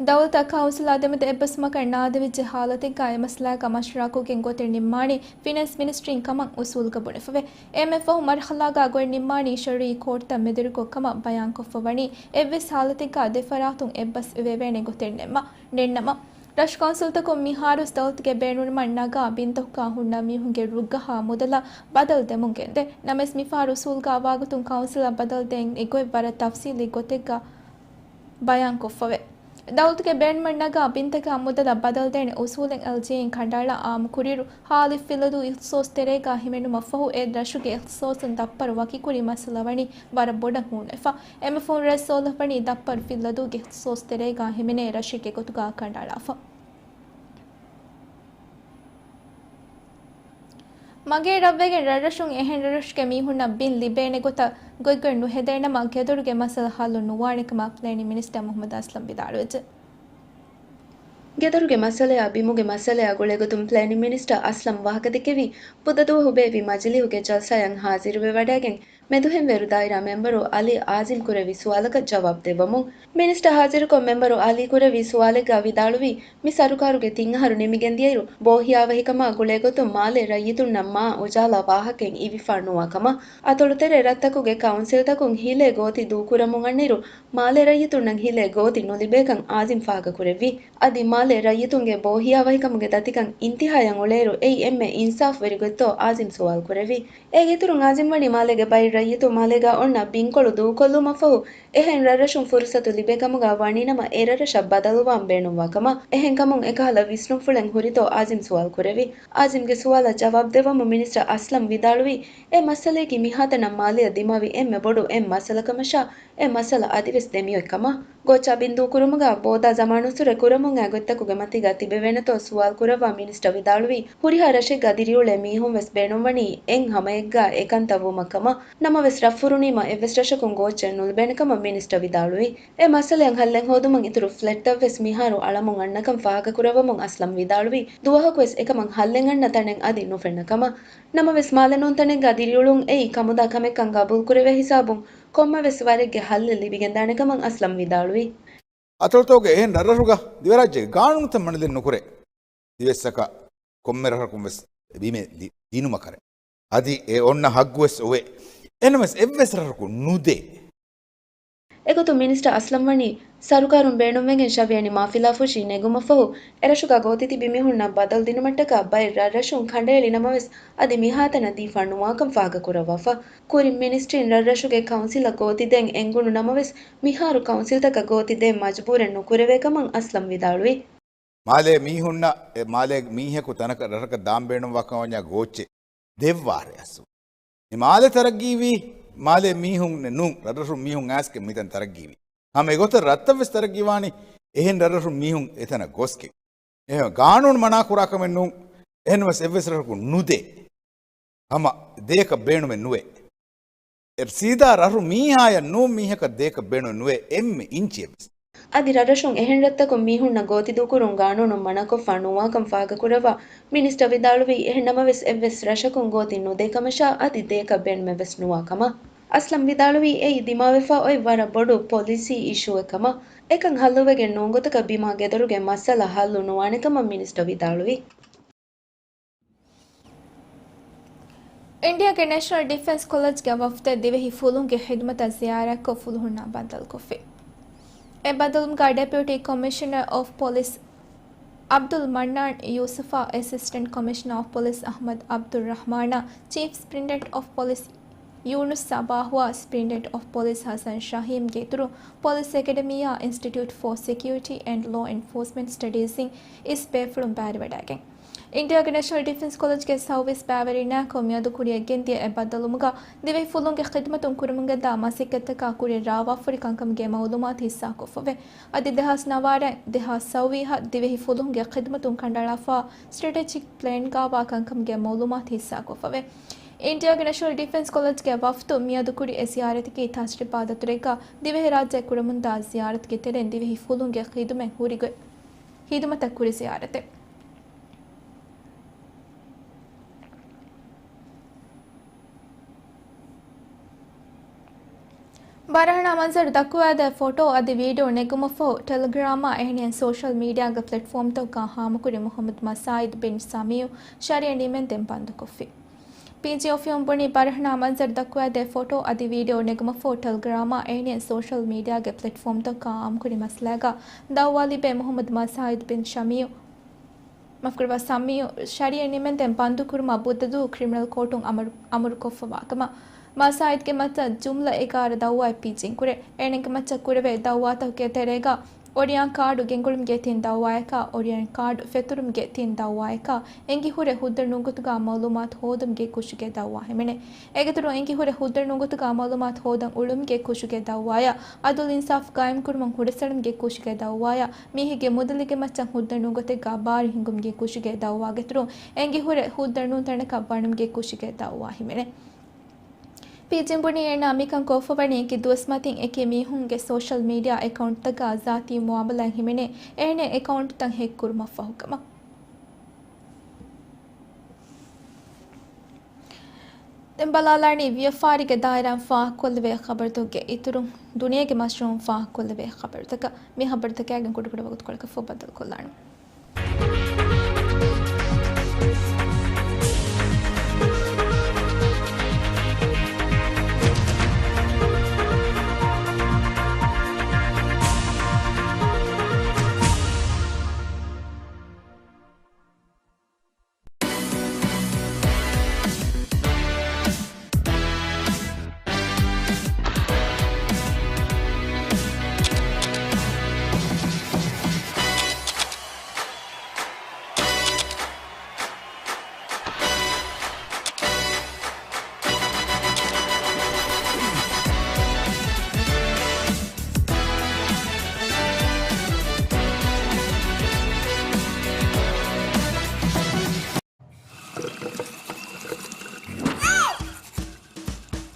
ދައުލަތާ ކައުންސިލާ ދެމެދު އެއްބަސްވުމަކަށް ނާދެވިއްޖެ ހާލަތެއްގާ އެ މައްސަލާގާ މަޝްވަރާކޮށްގެން ގޮތެއް ނިންމާނީ ފިނޭންސް މިނިސްޓްރީން ކަމަށް އުސޫލުގަ ބުނެފަވޭ. އެންމެ ފަހު މަރުހަލާގާ ގޮތް ނިންމާނީ ޝަރުއީ ކޯޓްތައް މެދުވެރިކޮށް ކަމަށް ބަޔާންކޮށްފަ ވަނީ، އެއްވެސް ހާލަތެއްގާ ދެ ފަރާތުން އެއްބަސްވެވޭނެ ގޮތެއް ނެންމަ، ނެންނަމަ. ރަށު ކައުންސިލްތަކުން މިހާރުވެސް ދައުލަތުގެ ބޭނުންވުމަށް ނަގާ ބިންތަކުގާ ހުންނަ މީހުންގެ ރުއްގަހާ މުދަލަށް ބަދަލު ދެމުން ގެންދޭ. ނަމަވެސް މިފަހަރު އުސޫލްގާ ވާގޮތުން ކައުންސިލަށް ބަދަލު ދޭން އެ ގޮތް ވަރަށް ތަފްސީލީ ގޮތެއްގާ ބަޔާންކޮށްފަވޭ. ދައުލަތުގެ ބޭނުމަށް ނަގާ ބިންތަކާ މުދަލަށް ބަދަލުދޭނެ އުސޫލެއް އެލްޖީއޭއިން ކަނޑައަޅާ އާއްމު ކުރިއިރު، ހާލި ފިއްލަދޫ އިޚްތިޞާޞް ތެރޭގާ ހިމެނުމަށްފަހު، އެ ރަށުގެ އިޚްތިޞާޞުން ދަށްޕަރު ވަކިކުރި މައްސަލަ ވަނީ ވަރަށް ބޮޑަށް ހޫނުވެފަ. އެންމެ ފަހުން ރައީސް ސޯލިހު ވަނީ ދަށްޕަރު ފިއްލަދޫގެ އިޚްތިޞާޞް ތެރޭގާ ހިމެނޭ ރަށެއްގެ ގޮތުގާ ކަނޑައަޅާފަ. މަގޭ ރަށްވެގެން ރަށްރަށުން އެހެން ރަށްރަށުގެ މީހުންނަށް ބިން ލިބޭނެ ގޮތަށް ގޮތްގޮތް ނުހެދޭނަމަ، ގެދޮރުގެ މައްސަލަ ހައްލު ނުވާނެ ކަމަށް ޕްލޭނިން މިނިސްޓަރ މުޙައްމަދު އަސްލަމް ވިދާޅުވެއްޖެ. ގެދޮރުގެ މައްސަލަޔާ ބިމުގެ މައްސަލަޔާ ގުޅޭގޮތުން ޕްލޭނިން މިނިސްޓަރ އަސްލަމް ވާހަކަދެއްކެވީ، ބުދަދުވަހު ބޭއްވި މަޖިލީހުގެ ޖަލްސާއަށް ހާޒިރުވެވަޑައިގެން، މެދުހެންވޭރު ދާއިރާ މެންބަރު އަލީ އާޒިމް ކުރެއްވި ސުވާލަކަށް ޖަވާބު ދެއްވަމުން، މިނިސްޓަރ ހާޒިރުކޮށް، މެންބަރު އަލީ ކުރެއްވި ސުވާލެއްގާ ވިދާޅުވީ، މި ސަރުކާރުގެ ތިން އަހަރު ނިމިގެން ދިޔައިރު، ބޯހިޔާވަހިކަމާ ގުޅޭގޮތުން މާލޭ ރައްޔިތުންނަށް މާ އުޖާލާ ވާހަކައެއް އިވިފާ ނުވާ ކަމަށް، އަތޮޅުތެރޭ ރަށްތަކުގެ ކައުންސިލްތަކުން ހިލޭ ގޯތި ދޫކުރަމުން އަންނައިރު، މާލޭ ރައްޔިތުންނަށް ހިލޭ ގޯތި ނުލިބޭކަން އާޒިމް ފާހަގަކުރެއްވި. އަދި މާލޭ ރައްޔިތުންގެ ބޯހިޔާވަހިކަމުގެ ދަތިކަން އިންތިހާޔަށް އުޅޭއިރު، އެއީ އެންމެ އިންސާފުވެރި ގޮތްތޯ އާޒިމް ސުވާލު ކުރެއްވި. އޭގެ އިތުރުން އާޒިމް ވަނީ މާލޭގެ ބައެއް ރައްޔިތުން މާލޭގާ އޮންނަ ބިންކޮޅު ދޫކޮށްލުމަށްފަހު، އެހެން ރަށްރަށުން ފުރުސަތު ލިބޭ ކަމުގާ ވަނީނަމަ، އެ ރަށްރަށަށް ބަދަލުވާން ބޭނުންވާ ކަމަށް. އެހެންކަމުން އެކަހަލަ ވިސްނުންފުޅެއް ހުރިތޯ އާޒިމް ސުވާލު ކުރެއްވި. އާޒިމްގެ ސުވާލަށް ޖަވާބު ދެއްވަމުން މިނިސްޓަރ އަސްލަމް ވިދާޅުވީ، އެ މައްސަލަޔަކީ މިހާތަނަށް މާލެއަށް ދިމާވި އެންމެ ބޮޑު އެއް މައްސަލަ ކަމަށާ، އެ މައްސަލަ އަދިވެސް ދެމިއޮތް ކަމަށް. ގޯއްޗާ ބިން ދޫކުރުމުގާ ބޯދާ ޒަމާނުއްސުރެ ކުރަމުން އައި ގޮތްތަކުގެ މަތީގާ ތިބެވޭނެތޯ ސުވާލު ކުރައްވާ މިނިސްޓަރ ވިދާޅުވީ، ހުރިހާ ރަށެއްގާ ދިރިއުޅޭ މީހުން ވެސް ބޭނުންވަނީ އެއް ހަމައެއްގާ އެކަންތައް ވުމަށް ކަމަށް. ނަމަވެސް، ރަށް ފުރުނީމަ އެއްވެސް ރަށަކުން ގޯއްޗެއް ނުލިބޭނެ ކަމަށް މިނިސްޓަރ ވިދާޅުވީ. އެ މައްސަލައަށް ހައްލެއް ހޯދުމަށް އިތުރު ފްލެޓްތައް ވެސް މިހާރު އަޅަމުން އަންނަކަން ފާހަގަކުރައްވަމުން އަސްލަމް ވިދާޅުވީ، ދުވަހަކުވެސް އެކަމަށް ހައްލެއް އަންނަ ތަނެއް އަދި ނުފެންނަ ކަމަށް. ނަމަވެސް، މާލެ ނޫން ތަނެއްގާ ދިރިއުޅުން އެއީ ކަމުދާ ކަމެއްކަން ގަބޫލުކުރެވޭ ހިސާބުން، ކޮންމެވެސް ވަރެއްގެ ހައްލެއް ލިބިގެންދާނެ ކަމަށް އަސްލަމް ވިދާޅުވީ. އަތޮޅުތަކުގެ އެހެން ރަށްރަށުގަ ދިވެރާއްޖޭގެ ގާނޫނުތައް މަނިލެއް ނުކުރޭ. ދިވެއްސަކަށް ކޮންމެ ރަށަކުން ވެސް ބިމެއް ލި-، ދިނުމަށް ކަރޭ. އަދި އެ އޮންނަ ހައްގު ވެސް އޮވޭ. އެހެންނަމަވެސް އެއްވެސް ރަށަކުން ނުދޭ. އެގޮތުން މިނިސްޓަރ އަސްލަމް ވަނީ، ސަރުކާރުން ބޭނުންވެގެން ޝަވިޔަނި މާފިލާފުށި ނެގުމަށްފަހު، އެރަށުގާ ގޯތި ތިބި މީހުންނަށް ބަދަލު ދިނުމަށްޓަކާ ބައެއް ރަށްރަށުން ކަނޑައެޅި ނަމަވެސް، އަދި މިހާތަނަށް ދީފާ ނުވާކަން ފާހަގަކުރައްވާފަ. ކުރިން މިނިސްޓްރީން ރަށްރަށުގެ ކައުންސިލަށް ގޯތި ދޭން އެންގުނު ނަމަވެސް، މިހާރު ކައުންސިލްތަކަށް ގޯތި ދޭން މަޖުބޫރެއް ނުކުރެވޭ ކަމަށް އަސްލަމް ވިދާޅުވި. މާލޭ މީހުންނަށް، އެ މާލޭ މީހަކު ތަނަކަށް ރަށަކަށް ދާން ބޭނުންވާކަމަށް ވަންޏާ ގޯއްޗެއް ދެއްވާށޭ އަސްލު. މި މާލެ ތަރައްގީވީ، މާލޭ މީހުން ނޫން، ރަށްރަށުން މީހުން އައިސްގެން މިތަން ތަރައްގީވީ. ހަމަ އެގޮތަށް ރަށްތައް ވެސް ތަރައްގީވާނީ އެހެން ރަށްރަށުން މީހުން އެތަނަށް ގޮސްގެން. އެހެން ގާނޫނު މަނާ ކުރާ ކަމެއް ނޫން، އެހެންވެސް އެއްވެސް ރަށަކުން ނުދޭ. ހަމަ ދޭކަށް ބޭނުމެއް ނުވޭ. އެ ސީދާ ރަށު މީހާޔަށް ނޫން މީހަކަށް ދޭކަށް ބޭނުމެއް ނުވޭ އެންމެ އިންޗިއެއްވެސް. އަދި ރަށްރަށުން އެހެން ރަށްތަކުން މީހުންނަށް ގޯތި ދޫކުރުން ގާނޫނުން މަނާކޮށްފާ ނުވާކަން ފާހަގަކުރައްވާ މިނިސްޓަރ ވިދާޅުވީ، އެހެން ނަމަވެސް އެއްވެސް ރަށަކުން ގޯތި ނުދޭ ކަމަށާ އަދި ދޭކަށް ބޭނުމެއްވެސް ނުވާ ކަމަށް. އަސްލަމް ވިދާޅުވީ، އެއީ ދިމާވެފާ އޮތް ވަރަށް ބޮޑު ޕޮލިސީ އިޝޫއެއް ކަމަށް. އެކަން ހައްލުވެގެން ނޫން ގޮތަކަށް ބިމާ ގެދޮރުގެ މައްސަލަ ހައްލު ނުވާނެ ކަމަށް މިނިސްޓަރ ވިދާޅުވި. އިންޑިއާގެ ނޭޝަނަލް ޑިފެންސް ކޮލެޖްގެ ވަފްދެއް ދިވެހި ފުލުހުންގެ ޚިދުމަތަށް ޒިޔާރަތްކޮށް ފުލުހުންނާ ބައްދަލުކޮށްފި. އެ ބައްދަލުވުމުގަ ޑެޕިއުޓީ ކޮމިޝަނަރ އޮފް ޕޮލިސް އަބްދުލް މަންނާން ޔޫސުފާ، އެސިސްޓެންޓް ކޮމިޝަނަރ އޮފް ޕޮލިސް އަޙްމަދު އަބްދުއްރަޙްމާނާ، ޗީފް ސުޕްރިންޓެންޑެންޓް އޮފް ޕޮލިސް ޔޫނުސް ސަބާހުއާ، ސުޕްރިންޓެންޑެންޓް އޮފް ޕޮލިސް ހަސަން ޝަހީމްގެ އިތުރުން، ޕޮލިސް އެކަޑަމީއާ އިންސްޓިޓިއުޓް ފޯ ސެކިއުރިޓީ އެންޑް ލޯ އެންފޯސްމަންޓް ސްޓަޑީޒްއިން އިސް ބޭފުޅުން ބައިވެވަޑައިގެން، އިންޑިއާގެ ނޭޝަނަލް ޑިފެންސް ކޮލެޖްގެ ސައުވީސް ބައިވެރިންނާއެކު މިއަދު ކުރިއަށް ގެންދިޔަ އެ ބައްދަލުވުމުގަ، ދިވެހި ފުލުހުންގެ ޚިދުމަތުން ކުރަމުންގެންދާ މަސައްކަތްތަކާ ކުރިއަށް ރާވާފަހުރި ކަންކަމުގެ މައުލޫމާތު ހިއްސާކޮށްފަވޭ. އަދި ދެހާސް ނަވާރަ ދެހާސް ސައުވީހަށް ދިވެހި ފުލުހުންގެ ޚިދުމަތުން ކަނޑައަޅާފަ ސްޓްރެޓެޖިކް ޕްލޭންގާވާ ކަންކަމުގެ މައުލޫމާތު ހިއްސާކޮށްފަވޭ. އިންޑިއާގެ ނޭޝަނަލް ޑިފެންސް ކޮލެޖްގެ ވަފްދު މިއަދު ކުރި އެ ޒިޔާރަތަކީ ތަޖްރިބާ ދަތުރެއްގަ ދިވެހިރާއްޖެ ކުރަމުންދާ ޒިޔާރަތުގެ ތެރެއިން ދިވެހި ފުލުހުންގެ ޚިދުމަތް ހުރިގޮތް ޚިދުމަތަށް ކުރި ޒިޔާރަތެއް. ބަރަހަނާ މަންޒަރު ދައްކުވާދޭ ފޮޓޯ އަދި ވީޑިއޯ ނެގުމަށްފަހު، ޓެލެގްރާމާ އެހެނިހެން ސޯޝަލް މީޑިއާގެ ޕްލެޓްފޯމްތަކުގަ ހާމަކުރި މުޙައްމަދު މަސާއިދު ބިން ސަމީއު ޝަރީއަ ނިމެންދެން ބަންދުކޮށްފި. ޕީޖީއެފްޔޫން ބުނީ، ބަރަހަނާ މަންޒަރު ދައްކުވާދޭ ފޮޓޯ އަދި ވީޑިއޯ ނެގުމަށްފަހު، ޓެލެގްރާމާ އެހެނިހެން ސޯޝަލް މީޑިއާގެ ޕްލެޓްފޯމްތަކުގަ ހާމަކުރި މައްސަލާގަ ދައުވާ ލިބޭ މުޙައްމަދު މަސާއިދު ބިން ޝަމީއު މާފުކުރައްވާ، ސަމީއު ޝަރީއަ ނިމެންދެން ބަންދުކުރުމަށް ބުދަދޫ ކްރިމިނަލް ކޯޓުން އަމަރު، އަމުރުކޮށްފަވާ ކަމަށް މަސާއިދުގެ މައްޗަށް ޖުމްލަ އެގާރަ ދައުވާއެއް ޕީޖީން ކުރޭ. އޭނަގެ މައްޗަށް ކުރެވޭ ދައުވާތަކުގެ ތެރޭގަ އޮޑިއާން ކާޑު ގެންގުޅުމުގެ ތިން ދައުވާއަކާ، އޮޑިއާން ކާޑު ފެތުރުމުގެ ތިން ދައުވާއަކާ، އެނގިހުރެ ހުއްދަ ނުގަތުގަ މައުލޫމާތު ހޯދުމުގެ ކުށުގެ ދައުވާ ހިމެނޭ. އޭގެއިތުރުން އެނގިހުރެ ހުއްދަ ނުގަތުގަ މައުލޫމާތު ހޯދަން އުޅުމުގެ ކުށުގެ ދައުވާއާ، އަދުލު އިންސާފު ގާއިމްކުރުމަށް ހުރަސްއަޅުމުގެ ކުށުގެ ދައުވާއާ، މީހެއްގެ މުދަލުގެ މައްޗަށް ހުއްދަ ނުގަތެއްގަ ބާރު ހިނގުމުގެ ކުށުގެ ދައުވާގެއިތުރުން، އެނގިހުރެ ހުއްދަ ނޫން ތަނަކަށް ވަނުމުގެ ކުށުގެ ދައުވާ ހިމެނޭ. ޕީޖީން ބުނީ، އޭނާ މިކަން ކޮށްފަވަނީ އެކި ދުވަސް މަތިން އެކި މީހުންގެ ސޯޝަލް މީޑިއާ އެކައުންޓްތަކާ ޒާތީ މުއާމަލާތް ހިމެނޭ، އެހެނެއް އެކައުންޓްތައް ހެކް ކުރުމަށްފަހު ކަމަށް. ދެން ބަލާލާނީ ވިޔަފާރިގެ ދާއިރާއިން ފާހަގަކޮށްލެވޭ ޚަބަރުތަކުގެ އިތުރުން. ދުނިޔޭގެ މަސްރޫން ފާހަގަކޮށްލެވޭ ޚަބަރުތަކަށް. މި ޚަބަރުތަކާގެން ކުޑަކުޑަ ވަގުތުކޮޅަކަށްފަހު ބައްދަލުކޮށްލާނަން.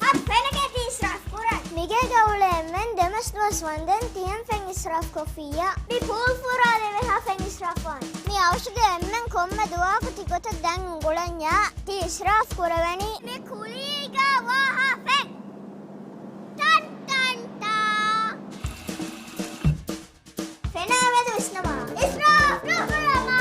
އަދި ފެނަކޭ ތި އިސްރާފް ކުރަން. މިގޭގަ އުޅޭ އެންމެން ދެމަސް ދުވަސް ވަންދެން ތިހެން ފެން އިސްރާފް ކޮށްފިއްޔާ. މި ޕޫލް ފުރާލެވޭހާ ފެން އިސްރާފް ވާން. މި އަވަށުގެ އެންމެން ކޮންމެ ދުވަހަކު ތި ގޮތަށް ދެން އުނގުޅަންޏާ ތި އިސްރާފް ކުރެވެނީ. މި ކުޅީގަ ވާހާ ފެން. ޓަން ޓަން ޓާ. ފެނާ މެދު ވިސްނަމާ. އިސްރާފް ނުކުރަމާ.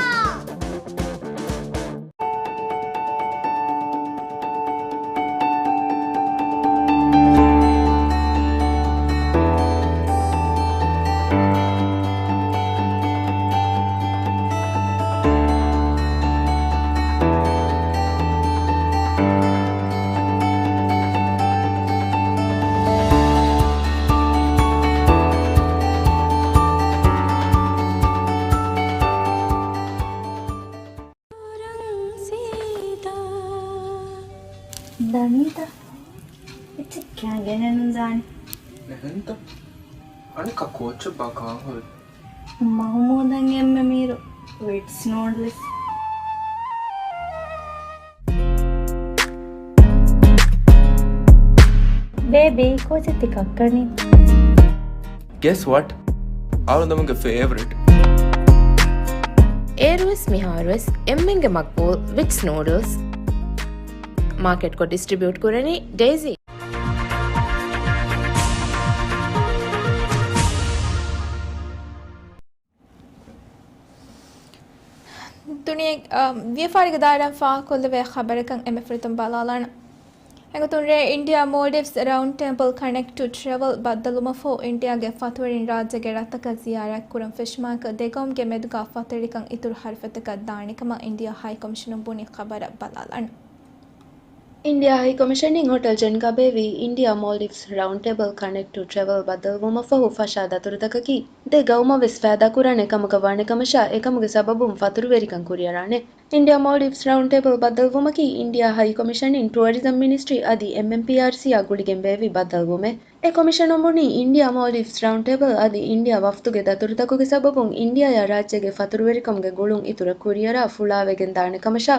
ދަނީތަ؟ އެއްޗެއް ކިޔާ ގެނެއް ނުދާނެ. އެހެންތަ؟ އަނެއްކާ ކޯއްޗެއްބާ ކާން ހުރީ؟ މަހުމޫދަށް އެންމެ މީރު ވިޓްސް ނޫޑްލްސް. ބޭބީ، ކޯޗެއް ތި ކައްކަނީ؟ Guess what? އަޅުގަނޑުގެ ފޭވަރިޓް. އޭރުވެސް މިހާރުވެސް އެންމެންގެ މަގްބޫލް ވިޓްސް ނޫޑްލްސް. މާކެޓްކޮށް ޑިސްޓްރިބިއުޓް ކުރަނީ ޑޭޒީ. ދުނިޔެ، އަ، ވިޔަފާރިގެ ދާއިރާއިން ފާހަގަކޮށްލެވޭ ޚަބަރަކަށް އެންމެ ފުރަތަމަ ބަލާލާނަން. އެގޮތުން ރޭ އިންޑިއާ މޯލްޑިވްސް ރައުންޑް ޓޭބަލް ކަނެކްޓް ޓު ޓްރެވަލް ބައްދަލުވުމަށްފަހު އިންޑިއާގެ ފަތުރުވެރިން ރާއްޖޭގެ ރަށްތަކަށް ޒިޔާރަތް ކުރަން ފެށުމާއެކު ދެގައުމުގެ މެދުގަ ފަތުރުވެރިކަން އިތުރު ހަރުފަތަކަށް ދާނެ ކަމަށް އިންޑިއާ ހައިކޮމިޝަނުން ބުނި. ޚަބަރަށް ބަލާލަން. އިންޑިއާ ހައިކޮމިޝަނިން ހޮޓެލް ޖެންގާ ބޭއްވި އިންޑިއާ މޯލްޑިވްސް ރައުންޑް ޓޭބަލް ކަނެކްޓް ޓު ޓްރެވަލް ބައްދަލުވުމަށްފަހު ފަށާ ދަތުރުތަކަކީ ދެ ގައުމަށް ވެސް ފައިދާކުރާނެ ކަމަކަށް ވާނެ ކަމަށާ، އެކަމުގެ ސަބަބުން ފަތުރުވެރިކަން ކުރިއަރާނެ. އިންޑިއާ މޯލްޑިވްސް ރައުންޑް ޓޭބަލް ބައްދަލުވުމަކީ އިންޑިއާ ހައިކޮމިޝަނިން ޓުއަރިޒަމް މިނިސްޓްރީ އަދި އެމްއެމްޕީއާރްސީއާ ގުޅިގެން ބޭއްވި ބައްދަލުވުމެއް. އެ ކޮމިޝަނުން ބުނީ އިންޑިއާ މޯލްޑިވްސް ރައުންޑް ޓޭބަލް އަދި އިންޑިއާ ވަފްދުގެ ދަތުރުތަކުގެ ސަބަބުން އިންޑިއާއާ ރާއްޖޭގެ ފަތުރުވެރިކަމުގެ ގުޅުން އިތުރަށް ކުރިއަރާ ފުޅާވެގެން ދާނެ ކަމަށާ،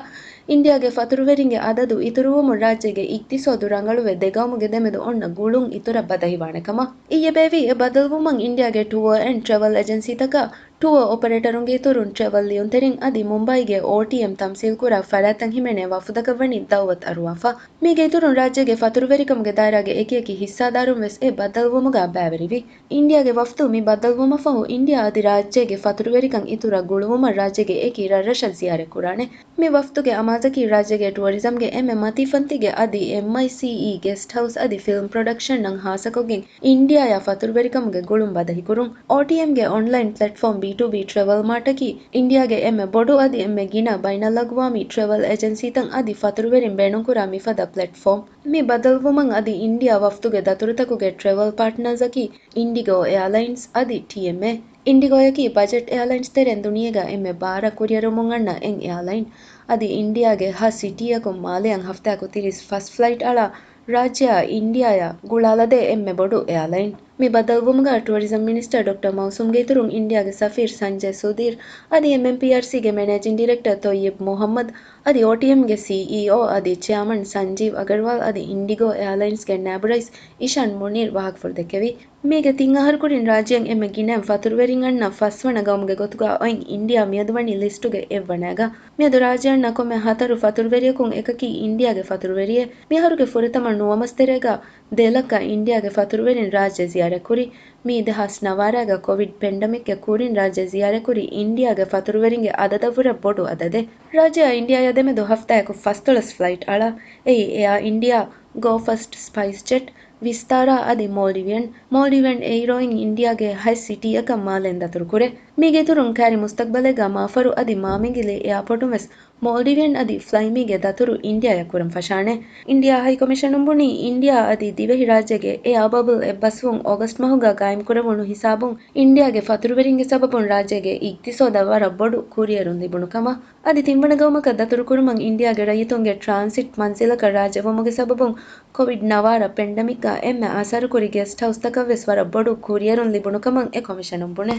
އިންޑިއާގެ ފަތުރުވެރިންގެ އަދަދު އިތުރުވުމުން ރާއްޖޭގެ އިގްތިސޯދު ރަނގަޅުވެ، ދެގައުމުގެ ދެމެދު އޮންނަ ގުޅުން އިތުރަށް ބަދަހިވާނެ ކަމަށް. އިއްޔެ ބޭއްވި އެ ބައްދަލުވުމަށް އިންޑިއާގެ ޓުއާ އެންޑް ޓްރެވަލް އެޖެންސީތަކާ، ޓުއާ އޮޕަރޭޓަރުންގެ އިތުރުން ޓްރެވަލް ލިޔުންތެރިން އަދި މުމްބައިގެ އޯޓީއެމް ތަމްސީލްކުރާ ފަރާތްތައް ހިމެނޭ ވަފުދަކަށް ވަނީ ދައުވަތު އަރުވާފަ. މީގެ އިތުރުން ރާއްޖޭގެ ފަތުރުވެރިކަމުގެ ދާއިރާގެ އެކިއެކި ހިއްސާދާރުން ވެސް އެ ބައްދަލުވުމުގަ ބައިވެރިވި. އިންޑިއާގެ ވަފްދު މި ބައްދަލުވުމަށްފަހު އިންޑިއާ އަދި ރާއްޖޭގެ ފަތުރުވެރިކަން އިތުރަށް ގުޅުވުމަށް ރާއްޖޭގެ އެކި ރަށްރަށަށް ޒިޔާރަތްކުރާނެ. މި ވަފްދުގެ އަމާޒަކީ ރާއްޖޭގެ ޓުއަރިޒަމްގެ އެންމެ މަތީ ފަންތީގެ އަދި އެމްއައިސީއީ ގެސްޓް ހައުސް އަދި ފިލްމް ޕްރޮޑަކްޝަންއަށް ހާއްސަކޮށްގެން އިންޑިއާއާ ފަތުރުވެރިކަމުގެ ގުޅުން ބަދަހިކުރުން. އޯޓީއެމްގެ އޮންލައިން ޕްލެޓްފޯމް ބީ ޓޫ ބީ ޓްރެވަލް މާޓަކީ އިންޑިއާގެ އެންމެ ބޮޑު އަދި އެންމެ ގިނަ ބައިނަލްއަގްވާމީ ޓްރެވަލް އެޖެންސީތައް އަދި ފަތުރުވެރިން ބޭނުންކުރާ މިފަދަ ޕްލެޓްފޯމް. މި ބަދަލުވުމަށް އަދި އިންޑިއާ ވަފްދުގެ ދަތުރުތަކުގެ ޓްރެވަލް ޕާޓްނާޒަކީ އިންޑިގޯ އެއާލައިންސް އަދި ޓީއެމްއޭ. އިންޑިގޯއަކީ ބަޖެޓް އެއާލައިންސް ތެރޭން ދުނިޔޭގަ އެންމެ ބާރަށް ކުރިއެރުމުން އަންނަ އެއް އެއާލައިން. އަދި އިންޑިއާގެ ހަ ސިޓީއަކުން މާލެއަށް ހަފްތާއަކު ތިރީސް ފަސް ފްލައިޓް އަޅާ ރާއްޖެއާ އިންޑިއާއާ ގުޅާލަދޭ އެންމެ ބޮޑު އެއާލައިން. މި ބައްދަލުވުމުގަ ޓުއަރިޒަމް މިނިސްޓަރ ޑޮކްޓަރ މައުސޫމްގެ އިތުރުން އިންޑިއާގެ ސަފީރް ސަންޖައް ސުދީރް އަދި އެމްއެމްޕީއާރްސީގެ މެނޭޖިން ޑިރެކްޓަރ ތޮއްޔިބް މުހައްމަދު އަދި އޯޓީއެމްގެ ސީއީއޯ އަދި ޗެއާމަން ސަންޖީވް އަގަރްވާލް އަދި އިންޑިގޯ އެއާލައިންސްގެ ނާއިބު ރައީސް އިޝާން މުނީރް ވާހަކަފުޅު ދެއްކެވި. މީގެ ތިން އަހަރު ކުރިން ރާއްޖެއަށް އެންމެ ގިނައިން ފަތުރުވެރިން އަންނަ ފަސްވަނަ ގައުމުގެ ގޮތުގަ އޮތް އިންޑިއާ މިއަދު ވަނީ ލިސްޓުގެ އެއްވަނައިގަ. މިއަދު ރާއްޖެ އަންނަ ކޮންމެ ހަތަރު ފަތުރުވެރިޔަކުން އެކަކީ އިންޑިއާގެ ފަތުރުވެރިއެއް. މިއަހަރުގެ ފުރަތަމަ ނުވަ މަސް ތެރޭގަ ދެ ލައްކަ އިންޑިއާގެ ފަތުރުވެރިން ރާއްޖެ ޒިޔާރަތްކުރި. މީ ދެހާސް ނަވާރައިގަ ކޮވިޑް ޕެންޑަމިކްގެ ކުރިން ރާއްޖެ ޒިޔާރަތްކުރި އިންޑިއާގެ ފަތުރުވެރިންގެ އަދަދަށްވުރެ ބޮޑު އަދަދެއް. ރާއްޖެއާ އިންޑިއާއާ ދެމެދު ހަފްތާއަކު ފަސްދޮޅަސް ފްލައިޓް އަޅާ. އެއީ އެއާ އިންޑިއާ، ގޯ ފަސްޓް ސްޕައިސް ޖެޓް، ވިސްތާރާ އަދި މޯލްޑިވިއަން. މޯލްޑިވިއަން އެއިރޯއިން އިންޑިއާގެ ހަތް ސިޓީއަކަށް މާލެއިން ދަތުރުކުރޭ. މީގެ އިތުރުން ކާރި މުސްތަގްބަލެއްގަ މާފަރު އަދި މާމިނގިލި އެއާޕޯޓުން ވެސް މޯލްޑިވިއަން އަދި ފްލައިމީގެ ދަތުރު އިންޑިއާއަށް ކުރަން ފަށާނެ. އިންޑިއާ ހައިކޮމިޝަނުން ބުނީ، އިންޑިއާ އަދި ދިވެހިރާއްޖޭގެ އެއާ ބަބަލް އެއްބަސްވުން އޮގަސްޓް މަހުގަ ގާއިމްކުރެވުނު ހިސާބުން، އިންޑިއާގެ ފަތުރުވެރިންގެ ސަބަބުން ރާއްޖޭގެ އިގްތިސޯދަށް ވަރަށް ބޮޑު ކުރިއެރުން ލިބުނު ކަމަށް. އަދި ތިންވަނަ ގައުމަކަށް ދަތުރުކުރުމަށް އިންޑިއާގެ ރައްޔިތުންގެ ޓްރާންސިޓް މަންޒިލަކަށް ރާއްޖެ ވުމުގެ ސަބަބުން ކޮވިޑް ނަވާރަ ޕެންޑަމިކްގަ އެންމެ އަސަރުކުރި ގެސްޓް ހައުސްތަކަށް ވެސް ވަރަށް ބޮޑު ކުރިއެރުން ލިބުނު ކަމަށް އެ ކޮމިޝަނުން ބުނޭ.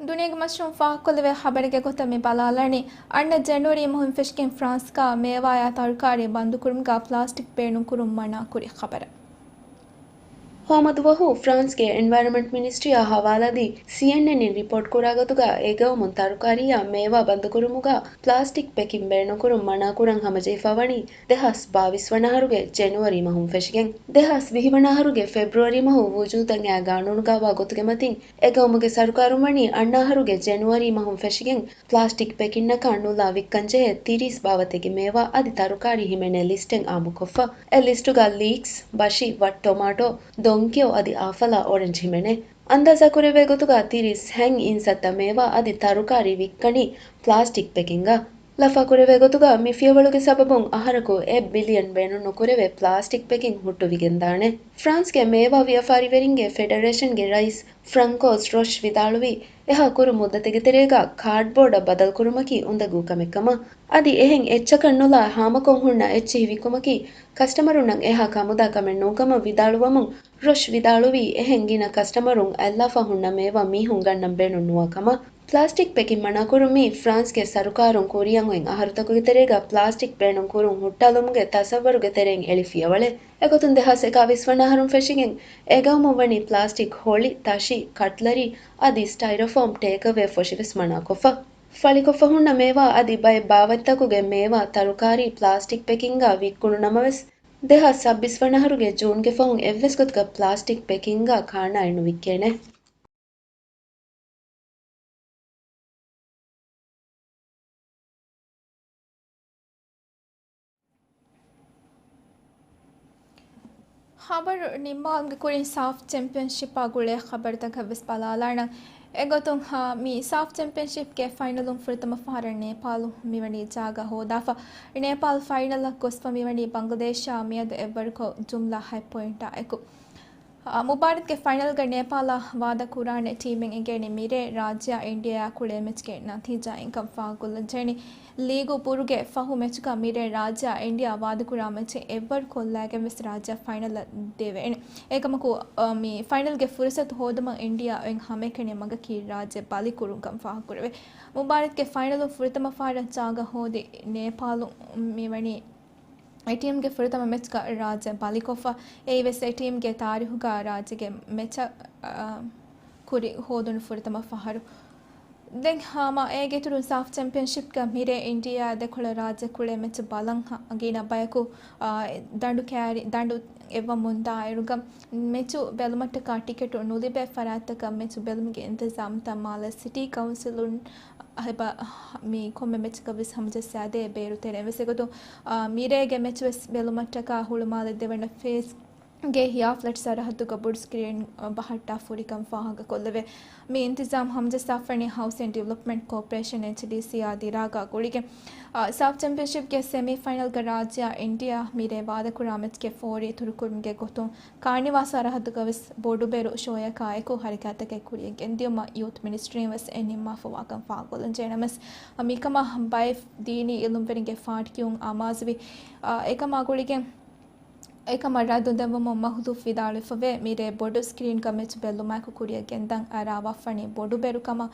ދުނިޔޭގެ މަސްރޫން ފާހަގަކޮށްލެވޭ ޚަބަރެއްގެ ގޮތަށް މި ބަލާލަނީ، އަންނަ ޖެނުއަރީ މަހުން ފެށިގެން ފްރާންސްގަ މޭވާއާ ތަރުކާރީ ބަންދުކުރުމުގަ ޕްލާސްޓިކް ބޭނުންކުރުން މަނާކުރި ޚަބަރެއް. ހޯމަ ދުވަހު ފްރާންސްގެ އެންވަޔަރަމަންޓް މިނިސްޓްރީއާ ހަވާލާދީ ސީއެންއެންއިން ރިޕޯޓް ކުރާ ގޮތުގަ އެ ގައުމުން ތަރުކާރީއާ މޭވާ ބަންދުކުރުމުގަ ޕްލާސްޓިކް ޕެކިން ބޭނުންކުރުން މަނާކުރަން ހަމަޖެހިފަ ވަނީ ދެހާސް ބާވީސް ވަނަ އަހަރުގެ ޖެނުއަރީ މަހުން ފެށިގެން. ދެހާސް ވިހި ވަނަ އަހަރުގެ ފެބްރުއަރީ މަހު ވުޖޫދަށް އައި ގާނޫނުގައިވާ ގޮތުގެ މަތިން، އެ ގައުމުގެ ސަރުކާރުން ވަނީ އަންނަ އަހަރުގެ ޖެނުއަރީ މަހުން ފެށިގެން، ޕްލާސްޓިކް ޕެކިންއަކާ ނުލާ ވިއްކަންޖެހޭ ތިރީސް ބާވަތެއްގެ މޭވާ އަދި ތަރުކާރީ ހިމެނޭ ލިސްޓެއް އާއްމުކޮށްފަ. އެ ލިސްޓުގަ ލީކްސް، ބަށި، ވަޓް ޓޮމާޓޯ، ދޮންކިޔޯ އަދި އާފަލާ އޮރެންޖް ހިމެނޭ. އަންދާޒާކުރެވޭ ގޮތުގަ ތިރީސް ހެން އިންސައްތަ މޭވާ އަދި ތަރުކާރީ ވިއްކަނީ ޕްލާސްޓިކް ޕެކިންގަ. ލަފާކުރެވޭ ގޮތުގަ މި ފިޔަވަޅުގެ ސަބަބުން އަހަރަކު އެއް ބިލިއަން ބޭނުން ނުކުރެވޭ ޕްލާސްޓިކް ޕެކިން ހުއްޓުވިގެންދާނެ. ފްރާންސްގެ މޭވާ ވިޔަފާރިވެރިންގެ ފެޑަރޭޝަންގެ ރައީސް ފްރަންކޯސް ރޮޝް ވިދާޅުވީ، އެހާ ކުރު މުއްދަތެއްގެ ތެރޭގަ ކާޑްބޯޑަށް ބަދަލުކުރުމަކީ އުނދަގޫ ކަމެއް ކަމަށް. އަދި އެހެން އެއްޗަކަށް ނުލާ ހާމަކޮށް ހުންނަ އެއްޗިހި ވިއްކުމަކީ ކަސްޓަމަރުންނަށް އެހާ ކަމުދާ ކަމެއް ނޫންކަމަށް ވިދާޅުވަމުން، ރޮޝް ވިދާޅުވީ، އެހެން ގިނަ ކަސްޓަމަރުން އަތްލާފަ ހުންނަ މޭވާ މީހުން ގަންނަން ބޭނުން ނުވާ ކަމަށް. ޕްލާސްޓިކް ޕެކިން މަނާކުރުން މީ ފްރާންސްގެ ސަރުކާރުން ކުރިއަށް އޮތް އަހަރުތަކުގެ ތެރޭގަ ޕްލާސްޓިކް ބޭނުން ކުރުން ހުއްޓާލުމުގެ ތަސައްވަރުގެ ތެރެއިން އެޅި ފިޔަވަޅެއް. އެގޮތުން ދެހާސް އެކާވީސް ވަނަ އަހަރުން ފެށިގެން އެ ގައުމުން ވަނީ ޕްލާސްޓިކް ހޮޅި، ތަށި، ކަޓްލަރީ އަދި ސްޓައިރޮފޯމް ޓޭކްއަވޭ ފޮށިވެސް މަނާކޮށްފަ. ފަޅިކޮށްފަ ހުންނަ މޭވާ އަދި ބައެއް ބާވަތްތަކުގެ މޭވާ، ތަރުކާރީ ޕްލާސްޓިކް ޕެކިންގަ ވިއްކުނު ނަމަވެސް، ދެހާސް ސައްބީސް ވަނަ އަހަރުގެ ޖޫންގެ ފަހުން އެއްވެސް ގޮތުގަ ޕްލާސްޓިކް ޕެކިންގ ކާނާއެއް ނުވިއްކޭނެ. ޚަބަރު ނިންމާލުމުގެ ކުރިން ސާފް ޗެމްޕިއަންޝިޕާ ގުޅޭ ޚަބަރުތަކަށް ވެސް ބަލާލާނަން. އެގޮތުން، މި ސާފް ޗެމްޕިއަންޝިޕްގެ ފައިނަލުން ފުރަތަމަ ފަހަރަށް ނޭޕާލު މިވަނީ ޖާގަ ހޯދާފަ. ނޭޕާލް ފައިނަލަށް ގޮސްފަ މިވަނީ ބަނގްލަދޭޝާ މިއަދު އެއްވަރުކޮށް ޖުމްލަ ހަތް ޕޮއިންޓާ އެކު. އާ، މުބާރަތުގެ ފައިނަލްގަ ނޭޕާލާ ވާދަ ކުރާނެ ޓީމެއް އެނގޭނީ މިރޭ ރާއްޖެއާ އިންޑިއާއާ ކުޅޭ މެޗްގެ ނަތީޖާއިން ކަން ފާހަގަކޮށްލަން ޖެހެނީ. ލީގު ބުރުގެ ފަހު މެޗުގަ މިރޭ ރާއްޖެއާ އިންޑިއާ ވާދަކުރާ މެޗެއް އެއްވަރު ކޮށްލައިގެން ވެސް ރާއްޖެއަށް ފައިނަލަށް ދެވޭނެ. އެކަމަކު، އާ، މި ފައިނަލްގެ ފުރުސަތު ހޯދުމަށް އިންޑިއާ އޮތް ހަމައެކަނި މަގަކީ ރާއްޖެ ބަލިކުރުން ކަން ފާހަގަކުރެވޭ. މުބާރަތުގެ ފައިނަލުން ފުރަތަމަ ފަހަރަށް ޖާގަ ހޯދި ނޭޕާލު މިވަނީ އެ ޓީމްގެ ފުރަތަމަ މެޗްގަ ރާއްޖެ ބަލިކޮށްފަ، އެއީވެސް އެ ޓީމްގެ ތާރީހުގަ ރާއްޖޭގެ މެޗަށް، އާ، ކުރި ހޯދުނު ފުރަތަމަ ފަހަރު. ދެން ހަމަ އޭގެ އިތުރުން ސާފް ޗެމްޕިއަންޝިޕްގަ މިރޭ އިންޑިއާ ދެކޮޅަށް ރާއްޖެ ކުޅޭ މެޗު ބަލަން ހަ-، ގިނަ ބަޔަކު، އާ، ދަނޑު ކައިރި، ދަނޑު އެއްވަމުންދާ އިރުގަ މެޗު ބެލުމަށްޓަކާ ޓިކެޓު ނުލިބޭ ފަރާތްތަކަށް މެޗު ބެލުމުގެ އިންތިޒާމްތައް މާލެ ސިޓީ ކައުންސިލުން އެބަ-، މި ކޮންމެ މެޗަކަށް ވެސް ހަމަޖައްސާދޭ. ބޭރު ތެރޭ ވެސް އެގޮތުން، އާ، މިރޭގެ މެޗު ވެސް ބެލުމަށްޓަކާ ހުޅުމާލެ ދެވަނަ ފޭސްގެ ހިޔާފްލެޓް ސަރަހައްދުގަ ބޮޑު ސްކްރީން ބަހައްޓާ ފުރިކަން ފާހަގަކޮށްލެވޭ. މި އިންތިޒާމް ހަމަޖައްސާފަނީ ހައުސިން ޑިވެލޮޕްމަންޓް ކޯޕަރޭޝަން، އެޗްޑީސީ އާ ދިރާގާ ގުޅިގެން. އާ، ސާފް ޗެމްޕިއަންޝިޕްގެ ސެމީ ފައިނަލްގަ ރާއްޖެއާ އިންޑިއާ މިރޭ ވާދަކުރާ މެޗްގެ ފޯރި އިތުރުކުރުމުގެ ގޮތުން ކާނިވާ ސަރަހައްދުގަ ވެސް ބޮޑުބެރު ޝޯއަކާ އެކު ހަރަކާތްތަކެއް ކުރިއަށް ގެންދިއުމަށް ޔޫތު މިނިސްޓްރީން ވެސް އެ ނިންމާފަވާކަން ފާހަގަކޮށްލަން ޖެހޭނަމަވެސް، މިކަމަށް ބައެއް ދީނީ އިލްމުވެރިންގެ ފާޑުކިޔުން އަމާޒުވި، އާ، އެކަމާ ގުޅިގެން، އެކަމަށް ރައްދު ދެއްވަމުން މަހުލޫފް ވިދާޅުވެފަވޭ، މިރޭ ބޮޑު ސްކްރީންގަ މެޗު ބެލުމާއެކު ކުރިއަށް ގެންދަން އަރާވާފަނީ ބޮޑުބެރު ކަމަށް.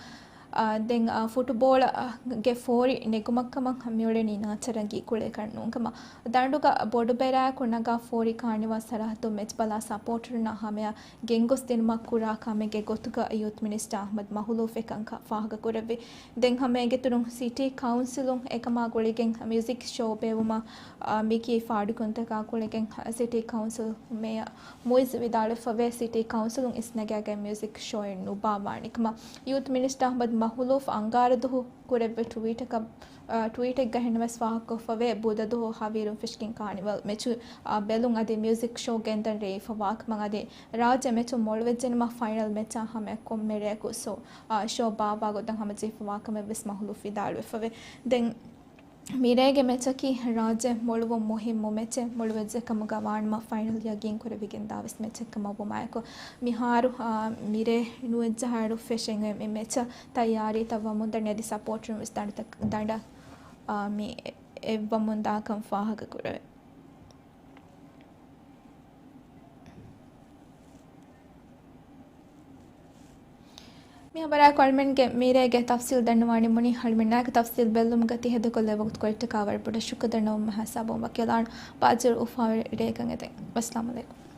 އާ، ދެން، އާ، ފުޓުބޯޅަ، އާ، ގެ ފޯރި ނެގުމަށްކަމަށް މިއުޅެނީ ނާޗަރަނގީ ކުޅޭކަށް ނޫންކަމަށް. ދަނޑުގަ ބޮޑުބެރާއެކު ނަގާ ފޯރި ކާނިވާ ސަރަހައްދުން މެޗްބަލާ ސަޕޯޓަރުންނާ ހަމަޔަށް ގެންގޮސްދިނުމަށް ކުރާ ކަމެއްގެ ގޮތުގަ ޔޫތު މިނިސްޓަރ އަޙްމަދު މަހުލޫފް އެކަންކަން ފާހަގަކުރެއްވި. ދެން ހަމައޭގެއިތުރުން ސިޓީ ކައުންސިލުން އެކަމާ ގުޅިގެން މިއުޒިކް ޝޯ ބޭއްވުމަށް، އާ، މިކީ ފާޑުކިޔުންތަކާ ގުޅިގެން ސިޓީ ކައުންސިލް މޭޔަރ މުއިއްޒު ވިދާޅުވެފަވޭ، ސިޓީ ކައުންސިލުން އިސްނަގާގެން މިއުޒިކް ޝޯއެއް ނުބާއްވާނެ ކަމަށް. ޔޫތު މިނިސްޓަރ އަޙްމަދު މަހުލޫފް އަންގާރަ ދުހު ކުރެއްވި ޓްވީޓަކަށް، އާ، ޓްވީޓެއްގަ އެހެންނަމަވެސް ފާހަގަކޮށްފަވޭ، ބުދަ ދުހު ހަވީރުން ފެށިގެން ކާނިވަލް މެޗު، އާ، ބެލުން އަދި މިއުޒިކް ޝޯ ގެންދަން ރޭވިފަވާކަމަށް އަދި ރާއްޖެ މެޗު މޮޅުވެއްޖެނަމަ ފައިނަލް މެޗާ ހަމައަށް ކޮންމެ ރެއަކު ސޯ، އާ، ޝޯ ބާއްވާ ގޮތަށް ހަމަޖެހިފަވާކަމެއްވެސް މަހުލޫފް ވިދާޅުވެފަވޭ. ދެން މިރޭގެ މެޗަކީ ރާއްޖެ މޮޅުވުން މުހިއްމު މެޗެއް. މޮޅުވެއްޖެ ކަމުގަ ވާނަމަ ފައިނަލް ޔަގީން ކުރެވިގެންދާ ވެސް މެޗެއް ކަމަށް ވުމާއެކު، މިހާރު، އާ، މިރޭ ނުވެއްޖަހާއިރު ފެށެން އޮތް މި މެޗަށް ތައްޔާރީތައް ވަމުންދަނީ އަދި ސަޕޯޓަރުން ވެސް ދަނޑުތައް، ދަނޑަށް، އާ، މި އެއްވަމުންދާކަން ފާހަގަކުރެވޭ. މި ހަބަރާއެކު އަޅުމެންގެ މިރޭގެ ތަފްސީލް ދަންނަވާނީ މުނީ. އަޅުމެންނާއެކު ތަފްސީލް ބެއްލުމުގަ ތި ހެދަކޮށްލެއްވި ވަގުތުކޮޅަށްޓަކާ ވަރަށް ބޮޑަށް ޝުކުރު ދަންނަވަމުން ހިސާބުން ވަކިވެލާނަން. ބާޒިރު އުފާވެރި ރެއެއްގަ އެދެން. ވައްސަލާމް އަލައިކުމް.